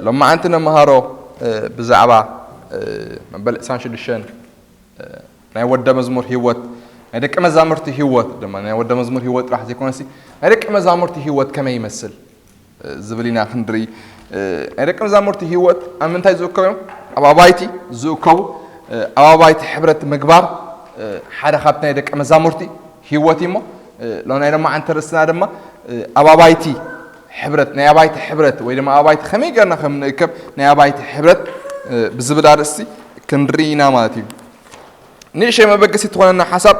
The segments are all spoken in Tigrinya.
ሎማዓንቲ ነምሃሮ ብዛዕባ መበል ዕስራን ሽዱሽተን ናይ ወደ መዝሙር ህይወት፣ ናይ ደቂ መዛሙርቲ ህይወት ድማ፣ ናይ ወደ መዝሙር ህይወት ጥራሕ ዘይኮነሲ ናይ ደቂ መዛሙርቲ ህይወት ከመይ ይመስል ዝብል ኢና ክንርኢ። ናይ ደቂ መዛሙርቲ ህይወት ኣብ ምንታይ ዝእከቡ እዮም? ኣብ ኣባይቲ ዝእከቡ፣ ኣብ ኣባይቲ ሕብረት ምግባር ሓደ ካብቲ ናይ ደቂ መዛሙርቲ ህይወት እዩ። እሞ ሎናይ ድማ ኣንተርስና ድማ ኣብ ኣባይቲ ሕብረት፣ ናይ ኣባይቲ ሕብረት ወይ ድማ ኣባይቲ ከመይ ጌርና ከም ንእከብ ናይ ኣባይቲ ሕብረት ብዝብል ኣርእስቲ ክንርኢ ኢና ማለት እዩ። ንእሽተይ መበገሲ ትኾነና ሓሳብ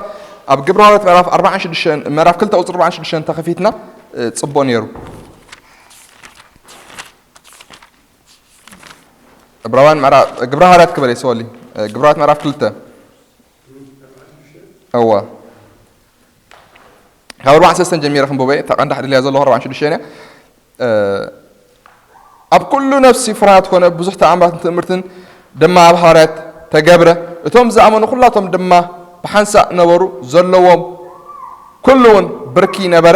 ኣብ ግብረ ሃዋርያት ምዕራፍ ኣርባዓን ሽዱሽተን፣ ምዕራፍ ክልተ ቁፅሪ ኣርባዓን ሽዱሽተን ተኸፊትና ጽቡቕ ነይሩ። ዕብራውያን ምዕራፍ፣ ግብረ ሃዋርያት ክበል እየ፣ ሶሊ፣ ግብረ ሃዋርያት ምዕራፍ ክልተ። እወ። ካብ ኣርባዓን ሰለስተን ጀሚረ ክንብቦ እየ፣ እታ ቀንዲ ሕድልያ ዘለኹ ኣርባዓን ሽዱሽተን እያ። ኣብ ኩሉ ነፍሲ ፍርሃት ኮነ፣ ብዙሕ ተኣምራትን ትእምርትን ድማ ኣብ ሃዋርያት ተገብረ። እቶም ዝኣመኑ ኩላቶም ድማ ብሓንሳእ ነበሩ፣ ዘለዎም ኩሉ እውን ብርኪ ነበረ።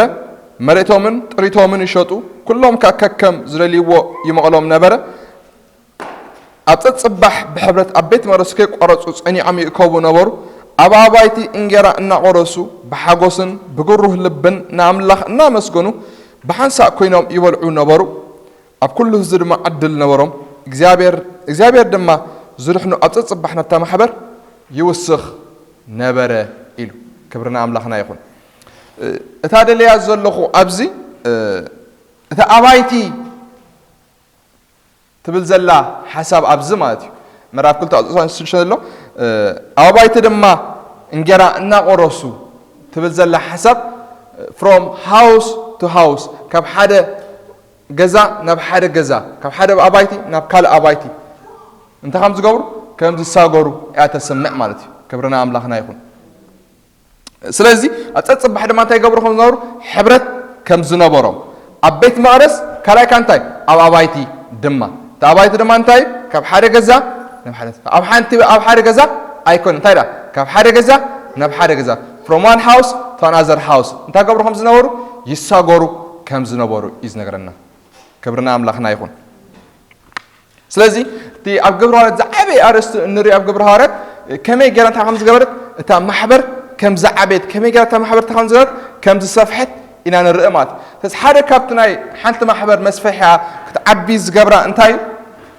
መሬቶምን ጥሪቶምን ይሸጡ፣ ኩሎም ከ ከከም ዝደልይዎ ይመቐሎም ነበረ። ኣብ ጸጽባሕ ብሕብረት ኣብ ቤት መቕደስ ከይቋረጹ ጸኒዖም ይእከቡ ነበሩ። ኣብ ኣባይቲ እንጌራ እናቖረሱ ብሓጎስን ብግሩህ ልብን ንኣምላኽ እናመስገኑ ብሓንሳእ ኮይኖም ይበልዑ ነበሩ። ኣብ ኩሉ ህዝቢ ድማ ዕድል ነበሮም። እግዚኣብሔር፣ እግዚኣብሔር ድማ ዝድሕኑ ኣብ ጸጽባሕ ናብታ ማሕበር ይውስኽ ነበረ ኢሉ። ክብሪ ንኣምላኽና ይኹን። እታ ደለያ ዘለኹ ኣብዚ፣ እታ ኣባይቲ ትብል ዘላ ሓሳብ ኣብዚ ማለት እዩ። ምዕራፍ ክልተ ቁፅሪ ዕስራን ሽዱሽተን ዘሎ፣ ኣብ ኣባይቲ ድማ እንጌራ እናቆረሱ ትብል ዘላ ሓሳብ፣ from house to house፣ ካብ ሓደ ገዛ ናብ ሓደ ገዛ፣ ካብ ሓደ ኣባይቲ ናብ ካልእ ኣባይቲ እንታይ ከም ዝገብሩ፣ ከም ዝሳገሩ እያ ተስምዕ ማለት እዩ። ክብሪ ንኣምላኽና ይኹን። ስለዚ ኣብ ጸጽባሕ ድማ እንታይ ይገብሩ ከም ዝነበሩ፣ ሕብረት ከም ዝነበሮም፣ ኣብ ቤት መቕደስ ካልኣይ፣ ካብ እንታይ፣ ኣብ ኣባይቲ ድማ፣ እቲ ኣባይቲ ድማ እንታይ፣ ካብ ሓደ ገዛ ናብ ሓደ፣ ኣብ ሓንቲ፣ ኣብ ሓደ ገዛ ኣይኮነ፣ እንታይ ዳ፣ ካብ ሓደ ገዛ ናብ ሓደ ገዛ፣ from one house to another house እንታይ ገብሩ ከም ዝነበሩ፣ ይሳገሩ ከም ዝነበሩ እዩ ዝነግረና። ክብሪ ንኣምላኽና ይኹን። ስለዚ እቲ ኣብ ግብረ ሃዋርያት ዝዓበየ ኣርእስቲ እንሪኦ ኣብ ግብረ ሃዋርያት ከመይ ገይራ እንታይ ከም ዝገበረት፣ እታ ማሕበር ከም ዝዓበየት፣ ከመይ ገይራ እታ ማሕበር እንታይ ከም ዝገበረት፣ ከም ዝሰፍሐት ኢና ንርኢ ማለት እዩ። ስለዚ ሓደ ካብቲ ናይ ሓንቲ ማሕበር መስፈሕያ ክትዓቢ ዝገብራ እንታይ እዩ?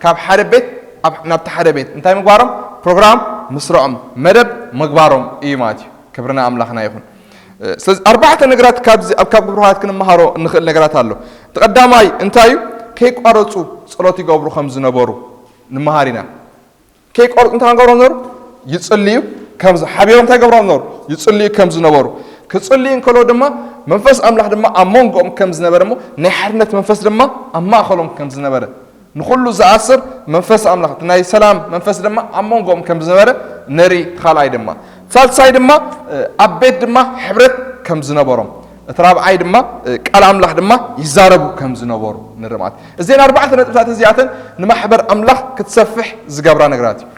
ካብ ሓደ ቤት ኣብ፣ ናብቲ ሓደ ቤት እንታይ ምግባሮም? ፕሮግራም ምስርዖም፣ መደብ ምግባሮም እዩ ማለት እዩ። ክብሪ ንኣምላኽና ይኹን። ስለዚ ኣርባዕተ ነገራት ካብዚ ኣብ ካብ ግብረ ሃዋርያት ክንመሃሮ እንኽእል ነገራት ኣሎ። እቲ ቀዳማይ እንታይ እዩ? ከይቋረጹ ጸሎት ይገብሩ ከም ዝነበሩ ንመሃር ኢና። ከይቋረጹ እንታይ ክገብሩ ነበሩ? ይጽልዩ ከም ዝ-፣ ሓቢሮም እንታይ ገብሩ ነበሩ? ይጽልዩ ከም ዝነበሩ። ክጽልዩ እንከሎ ድማ መንፈስ ኣምላኽ ድማ ኣብ መንጎኦም ከም ዝነበረ እሞ ናይ ሓድነት መንፈስ ድማ ኣብ ማእከሎም ከም ዝነበረ ንኹሉ ዝኣስር መንፈስ ኣምላኽ፣ እቲ ናይ ሰላም መንፈስ ድማ ኣብ መንጎኦም ከም ዝነበረ ንርኢ። እቲ ካልኣይ ድማ፣ ሳልሳይ ድማ፣ እ፣ ኣብ ቤት ድማ ሕብረት ከም ዝነበሮም፣ እቲ ራብዓይ ድማ፣ እ፣ ቃል ኣምላኽ ድማ ይዛረቡ ከም ዝነበሩ ንርኢ ማለት እዩ። እዘን ኣርባዕተ ነጥብታት እዚኣተን ንማሕበር ኣምላኽ ክትሰፍሕ ዝገብራ ነገራት እዩ።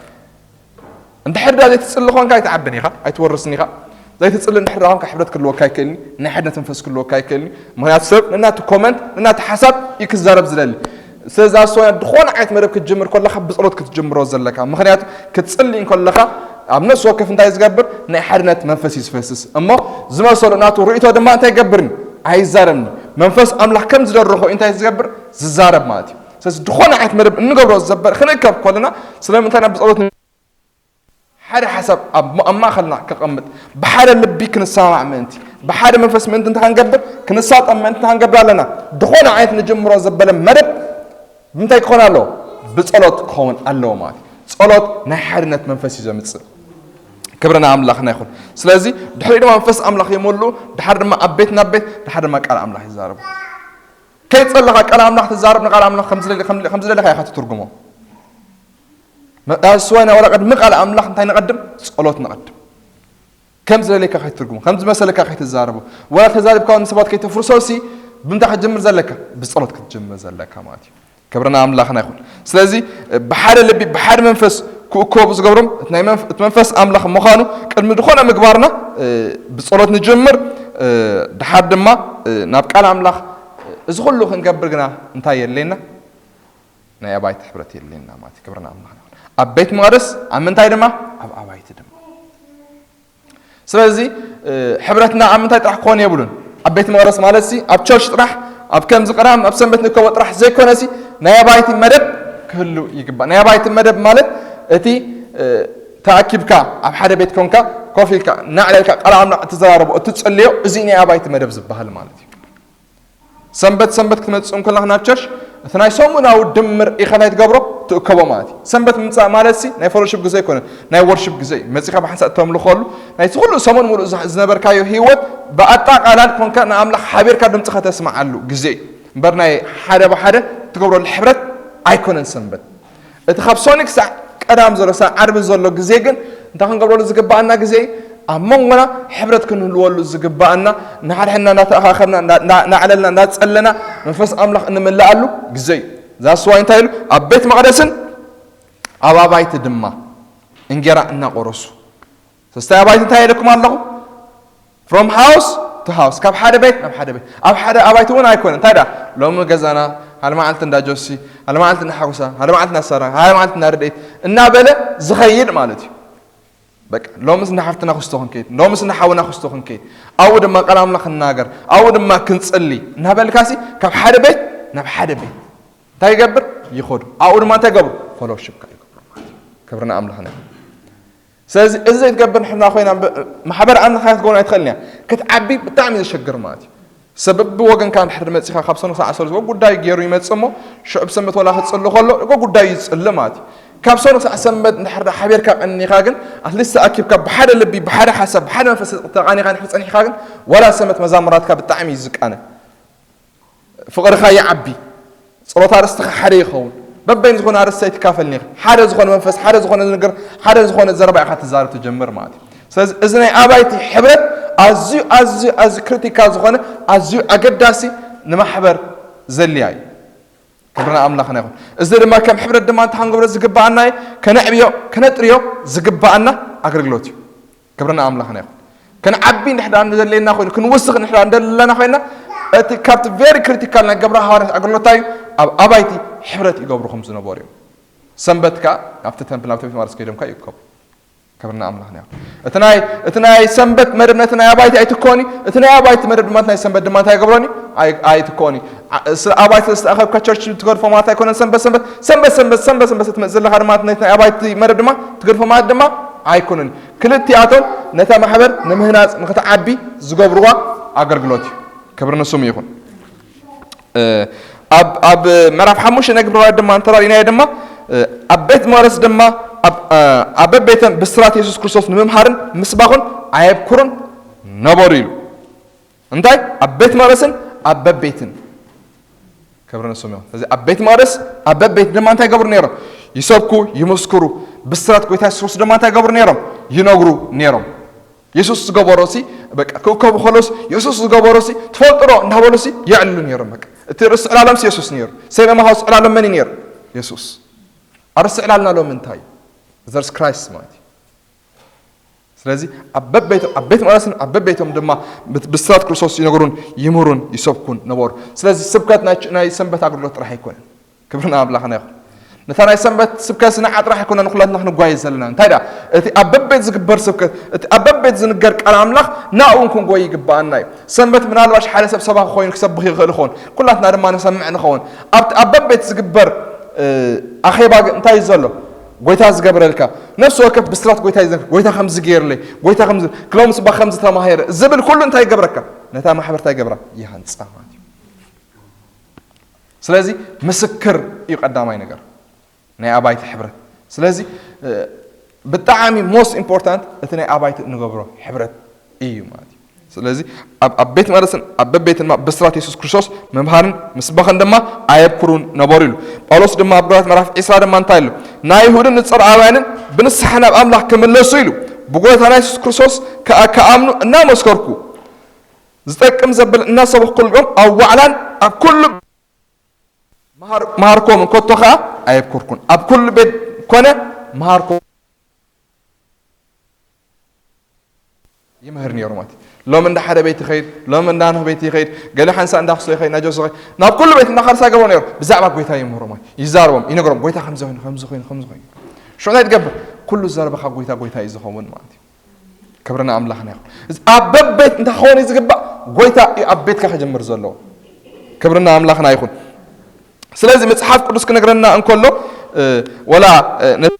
እንድሕር ዳ ዘይትጽሊ ኾንካ ኣይትዓብን ኢኻ፣ ኣይትወርስን ኢኻ። ዘይትጽሊ እንድሕር ዳ ኾንካ ሕብረት ክህልወካ ኣይክእልን እዩ፣ ናይ ሓድነት መንፈስ ክህልወካ ኣይክእልን እዩ። ምኽንያቱ ሰብ ንናቱ ኮመንት፣ ንናቱ ሓሳብ እዩ ክዛረብ ዝደሊ። ስለዚ ኣስተውዕል፣ ዝኾነ ዓይነት መደብ ክትጅምር ከለኻ ብጸሎት ክትጅምሮ ዘለካ። ምኽንያቱ ክትጽሊ እንከለኻ ኣብ ነፍሲ ወከፍ እንታይ ዝገብር? ናይ ሓድነት መንፈስ እዩ ዝፈስስ። እሞ ዝመሰሎ ናቱ ርእይቶ ድማ እንታይ ይገብርን? ኣይዛረብን። መንፈስ ኣምላኽ ከም ዝደረኾ እንታይ ዝገብር? ዝዛረብ ማለት እዩ። ስለዚ ዝኾነ ዓይነት መደብ እንገብሮ ዘበር ክንእከብ ከለና ስለምንታይ ናብ ብጸሎት ሓደ ሓሳብ ኣብ፣ ኣብ ማእከልና ከቐምጥ፣ ብሓደ ልቢ ክንሰማማዕ ምእንቲ፣ ብሓደ መንፈስ ምእንቲ እንታይ ክንገብር፣ ክንሳጠም ምእንቲ እንታይ ክንገብር ኣለና? ዝኾነ ዓይነት ንጅምሮ ዘበለ መደብ ብምንታይ ክኾን ኣለዎ? ብጸሎት ክኸውን ኣለዎ ማለት እዩ። ጸሎት ናይ ሓድነት መንፈስ እዩ ዘምጽእ። ክብሪ ንኣምላኽና ይኹን። ስለዚ ድሕሪኡ ድማ መንፈስ ኣምላኽ ይመልኡ፣ ድሓር ድማ ኣብ ቤት ናብ ቤት፣ ድሓር ድማ ቃል ኣምላኽ ይዛረቡ። ከይጸለኻ ቃል ኣምላኽ ትዛረብ፣ ንቃል ኣምላኽ ከም ዝደሊ-፣ ከም፣ ከም ዝደለኻ ኢኻ ትትርጉሞ። መ-፣ እሱ ወይ ናይ ወላ ቅድሚ ቃል ኣምላኽ እንታይ ንቐድም? ጸሎት ንቐድም። ከም ዝደለካ ከይትትርጉሞ፣ ከም ዝመሰለካ ከይትዛረቦ፣ ወላ ተዛሪብካ ንሰባት ከይተፍርሶ ሲ ብምንታይ ክትጅምር ዘለካ? ብጸሎት ክትጅምር ዘለካ ማለት እዩ። ክብሪ ንኣምላኽና ይኹን። ስለዚ ብሓደ ልቢ፣ ብሓደ መንፈስ ክእከቡ ዝገብሮም እቲ ናይ መንፍ-፣ እቲ መንፈስ ኣምላኽ ምዃኑ ቅድሚ ዝኾነ ምግባርና፣ እ፣ ብጸሎት ንጅምር፣ እ፣ ድሓር ድማ፣ እ፣ ናብ ቃል ኣምላኽ፣ እ፣ እዚ ኩሉ ክንገብር ግና እንታይ የድልየና? ናይ ኣባይቲ ሕብረት የድልየና ማለት እዩ። ክብርና ኣምላኽ ይኹን። ኣብ ቤት መቕደስ፣ ኣብ ምንታይ ድማ? ኣብ ኣባይቲ ድማ። ስለዚ ሕብረትና ኣብ ምንታይ ጥራሕ ክኾን የብሉን? ኣብ ቤት መቕደስ ማለት ሲ ኣብ ቸርች ጥራሕ፣ ኣብ ከምዚ ቀዳም ኣብ ሰንበት ንከቦ ጥራሕ ዘይኮነ ሲ ናይ ኣባይቲ መደብ ክህሉ ይግባእ። ናይ ኣባይቲ መደብ ማለት እቲ ተኣኪብካ ኣብ ሓደ ቤት ኮንካ ኮፍ ኢልካ ናዕላ ኢልካ ቃል ኣምላኽ እትዘራረቦ እትጸልዮ፣ እዚ ናይ ኣባይቲ መደብ ዝበሃል ማለት እዩ። ሰንበት ሰንበት ክትመጽእ እንከለኻ ናብ ቸርች እቲ ናይ ሰሙናዊ ድምር ኢኻ እንታይ ትገብሮ? ትእከቦ ማለት እዩ። ሰንበት ምምጻእ ማለት ሲ ናይ ፈሎሺፕ ግዜ ኣይኮነን፣ ናይ ወርሺፕ ግዜ እዩ። መጺኻ ብሓንሳእ እተምልኸሉ ናይቲ ኩሉ ሰሙን ሙሉእ ዝነበርካዮ ህይወት ብኣጠቓላል ኮንካ ንኣምላኽ ሓቢርካ ድምጽኻ ተስምዓሉ ግዜ እዩ። እምበር ናይ ሓደ ብሓደ ትገብረሉ ሕብረት ኣይኮነን ሰንበት። እቲ ካብ ሶኒ ክሳዕ ቀዳም ዘሎ ክሳዕ ዓርቢ ዘሎ ግዜ ግን እንታይ ክንገብረሉ ዝግባኣና ግዜ እዩ? ኣብ መንጎና ሕብረት ክንህልወሉ ዝግባኣና፣ ንሓድሕድና እናተኣኻኸብና፣ እናዕለልና፣ እናጸለና መንፈስ ኣምላኽ እንምልኣሉ ግዜ እዩ። ዛስዋይ እንታይ ኢሉ? ኣብ ቤት መቕደስን ኣብ ኣባይቲ ድማ እንጌራ እናቆረሱ። ሰስታይ ኣባይቲ እንታይ ኢለኩም ኣለኹ? ፍሮም ሃውስ ቱ ሃውስ፣ ካብ ሓደ ቤት ናብ ሓደ ቤት። ኣብ ሓደ ኣባይቲ እውን ኣይኮነ እንታይ ዳ ሎሚ ገዛና፣ ሓደ መዓልቲ እንዳ ጆሲ፣ ሓደ መዓልቲ እንዳ ሓጉሳ፣ ሓደ መዓልቲ እንዳ ሰራ፣ ሓደ መዓልቲ እንዳ ርድኢት እናበለ ዝኸይድ ማለት እዩ። በቃ ሎምስ እንዳ ሓፍትና ክስቶ ክንከይድ፣ ሎምስ እንዳ ሓውና ክስቶ ክንከይድ፣ ኣብኡ ድማ ቃል ኣምላኽ ክናገር፣ ኣብኡ ድማ ክንጽሊ እናበልካሲ ካብ ሓደ ቤት ናብ ሓደ ቤት እንታይ ይገብር? ይኸዱ። ኣብኡ ድማ እንታይ ይገብሩ? ፈሎሺፕ ይገብሩ ማለት እዩ። ክብርና ኣምላኽና ይኹን። ስለዚ እዚ ዘይትገብር ንሕና ኮይና ማሕበር ኣምልኻ ክትገብር ኣይትኽእልን እያ። ክትዓቢ ብጣዕሚ ዘሸግር ማለት እዩ። ሰብ ብወገንካ እንድሕር መፂኻ ካብ ሰኑ ክሳዕ ሰሉ ጉዳይ ገይሩ ይመፅእ እሞ ሽዑ ብሰንበት ወላ ክፅሊ ከሎ እኮ ጉዳይ ይፅሊ ማለት እዩ። ካብ ሰኑ ክሳዕ ሰንበት እንድሕር ሓቢርካ ቀኒኻ ግን ኣትሊስት ተኣኪብካ ብሓደ ልቢ ብሓደ ሓሳብ ብሓደ መንፈስ ተቓኒኻ እንድሕር ፀኒሕካ ግን ወላ ሰንበት መዛሙራትካ ብጣዕሚ እዩ ዝቃነ። ፍቕርኻ ይዓቢ፣ ጸሎት ኣርእስትኻ ሓደ ይኸውን። በበይን ዝኾነ ኣርእስቲ ኣይትካፈልን ኢኻ። ሓደ ዝኾነ መንፈስ፣ ሓደ ዝኾነ ነገር፣ ሓደ ዝኾነ ዘረባ ኢኻ ትዛረብ ትጀምር ማለት እዩ። ስለዚ እዚ ናይ ኣባይቲ ሕብረት ኣዝዩ ኣዝዩ ኣዝዩ ክሪቲካል ዝኾነ ኣዝዩ ኣገዳሲ ንማሕበር ዘድልያ እዩ። ክብርና ኣምላኽና ይኹን። እዚ ድማ ከም ሕብረት ድማ እንታይ ክንገብሮ ዝግባኣና እዩ? ከነዕብዮ ከነጥርዮ ዝግባኣና ኣገልግሎት እዩ። ክብርና ኣምላኽና ይኹን። ክንዓቢ እንድሕዳ እንደዘለና ኮይኑ ክንውስኽ እንድሕዳ እንደለና ኮይና እቲ ካብቲ ቨሪ ክሪቲካል ናይ ገብረ ሃዋርያት ኣገልግሎት እዩ ኣብ ኣባይቲ ሕብረት ይገብሩ ከም ዝነበሩ እዮም። ሰንበት ከኣ ናብቲ ተምፕል ናብቲ ቤት ማርስ ከይዶም ከኣ ይእከቡ። ክብርና ኣምላኽና ይኹን። እቲ ናይ እቲ ናይ ሰንበት መደብ ነቲ ናይ ኣባይቲ ኣይትኮኒ፣ እቲ ናይ ኣባይቲ መደብ ድማ እቲ ናይ ሰንበት ድማ እንታይ ይገብሮኒ? ኣይትኮኒ። ኣባይቲ ዝተኣኸብካ ቸርች ትገድፎ ማለት ኣይኮነን። ሰንበት ሰንበት ሰንበት ሰንበት ሰንበት ሰንበት ትመጽእ ዘለኻ ድማ ነቲ ናይ ኣባይቲ መደብ ድማ ትገድፎ ማለት ድማ ኣይኮነን። ክልቲኣቶም ነታ ማሕበር ንምህናጽ ንክትዓቢ ዝገብርዋ ኣገልግሎት እዩ። ክብሪ ንስሙ ይኹን። ኣብ ኣብ ምዕራፍ ሓሙሽተ ናይ ግብረ ድማ እንተራእናዮ ድማ ኣብ ቤት መቕደስ ድማ ኣብ በቤተን ብስራት የሱስ ክርስቶስ ንምምሃርን ምስባኹን ኣየብኩሩን ነበሩ ኢሉ። እንታይ? ኣብ ቤት መቕደስን ኣብ በቤትን። ክብሪ ንስሙ ይኹን። ስለዚ ኣብ ቤት መቕደስ ኣብ በቤት ድማ እንታይ ይገብሩ ነይሮም? ይሰብኩ፣ ይምስክሩ። ብስራት ጎይታ የሱስ ድማ እንታይ ይገብሩ ነይሮም? ይነግሩ ነይሮም። የሱስ ዝገበሮ ሲ በቃ ክእከቡ ከለውስ የሱስ ዝገበሮ ሲ ትፈልጡ ዶ እንዳበሉ ሲ የዕልሉ ነይሮም። በቃ እቲ ርእሲ ዕላሎም ሲ የሱስ ነይሩ። ሰብ ኤማሁስ ዕላሎም መን እዩ ነይሩ? የሱስ። ኣርእስቲ ዕላልና ሎም እንታይ እዩ? ዘርስ ክራይስት ማለት እዩ። ስለዚ ኣብ በቤቶም ኣብ ቤት መቕደስን ኣብ በቤቶም ድማ ብስራት ክርስቶስ ይነግሩን ይምህሩን ይሰብኩን ነበሩ። ስለዚ ስብከት ናይ ሰንበት ኣገልግሎት ጥራሕ ኣይኮነን። ክብሪ ንኣምላኽና ይኹን። ነታ ናይ ሰንበት ስብከት ንዓ ጥራሕ ኣይኮነን ኩላትና ክንጓየ ዘለና። እንታይ ደኣ እቲ ኣብ በቤት ዝግበር ስብከት እቲ ኣብ በቤት ዝንገር ቃል ኣምላኽ ናብኡ እውን ክንጎይ ይግብኣና እዩ። ሰንበት ምናልባሽ ሓደ ሰብ ሰባኺ ኮይኑ ክሰብኽ ይኽእል ይኸውን። ኩላትና ድማ ንሰምዕ ንኸውን። ኣብቲ ኣብ በቤት ዝግበር ኣኼባ ግን እንታይ እዩ ዘሎ? ጎይታ ዝገብረልካ ነፍሲ ወከፍ ብስራት ጎይታ እዩ። ጎይታ ከምዚ ገይርለይ፣ ጎይታ ከምዚ ክሎም ስባ ከምዚ ተማሂረ ዝብል ኩሉ እንታይ ይገብረካ? ነታ ማሕበር እንታይ ይገብራ? ይሃንጻ ማለት እዩ። ስለዚ ምስክር እዩ ቀዳማይ ነገር ናይ ኣባይቲ ሕብረት። ስለዚ ብጣዕሚ ሞስት ኢምፖርታንት እቲ ናይ ኣባይቲ እንገብሮ ሕብረት እዩ ማለት እዩ። ስለዚ ኣብ ቤት መቕደስን ኣብ በቤትን ብስራት የሱስ ክርስቶስ ምምሃርን ምስባኽን ድማ ኣየብኩሩን ነበሩ ኢሉ። ጳውሎስ ድማ ኣብ ዕብራውያን ምዕራፍ ዕስራ ድማ እንታይ ኢሉ? ናይ ይሁድን ንጸርኣውያንን ብንስሓ ናብ ኣምላኽ ክምለሱ ኢሉ ብጎይታና የሱስ ክርስቶስ ከኣ ክኣምኑ እናመስከርኩ ዝጠቅም ዘብል እናሰበኽኩሎም ኣብ ዋዕላን ኣብ ኩሉ መሃርኮምን ኮቶ ኸዓ ኣየብኩርኩን። ኣብ ኩሉ ቤት ኮነ መሃርኮ ይምህር ነይሩ ማለት እዩ። ሎም እንዳ ሓደ ቤት ይኸይድ፣ ሎም እንዳ ኖህ ቤት ይኸይድ፣ ገለ ሓንሳ እንዳ ክሶ ይኸይድ፣ እንዳ ጆሶ ይኸይድ፣ ናብ ኩሉ ቤት እንዳ ኻርሳ ይገብሮ ነይሩ። ብዛዕባ ጎይታ ይምህሮም፣ ይዛረቦም፣ ይነግሮም፣ ጎይታ ከምዚ ኮይኑ፣ ከምዚ ኮይኑ፣ ከምዚ ኮይኑ። ሽዑ እንታይ ትገብር? ኩሉ ዘረባኻ ጎይታ፣ ጎይታ እዩ ዝኸውን ማለት እዩ። ክብርና ኣምላኽና ይኹን። እዚ ኣብ በቤት እንታይ ክኸውን እዩ ዝግባእ? ጎይታ እዩ ኣብ ቤትካ ክጅምር ዘለዎ። ክብርና ኣምላኽና ይኹን። ስለዚ መጽሓፍ ቅዱስ ክነግረና እንከሎ፣ እ፣ ወላ፣ እ፣ ነ-፣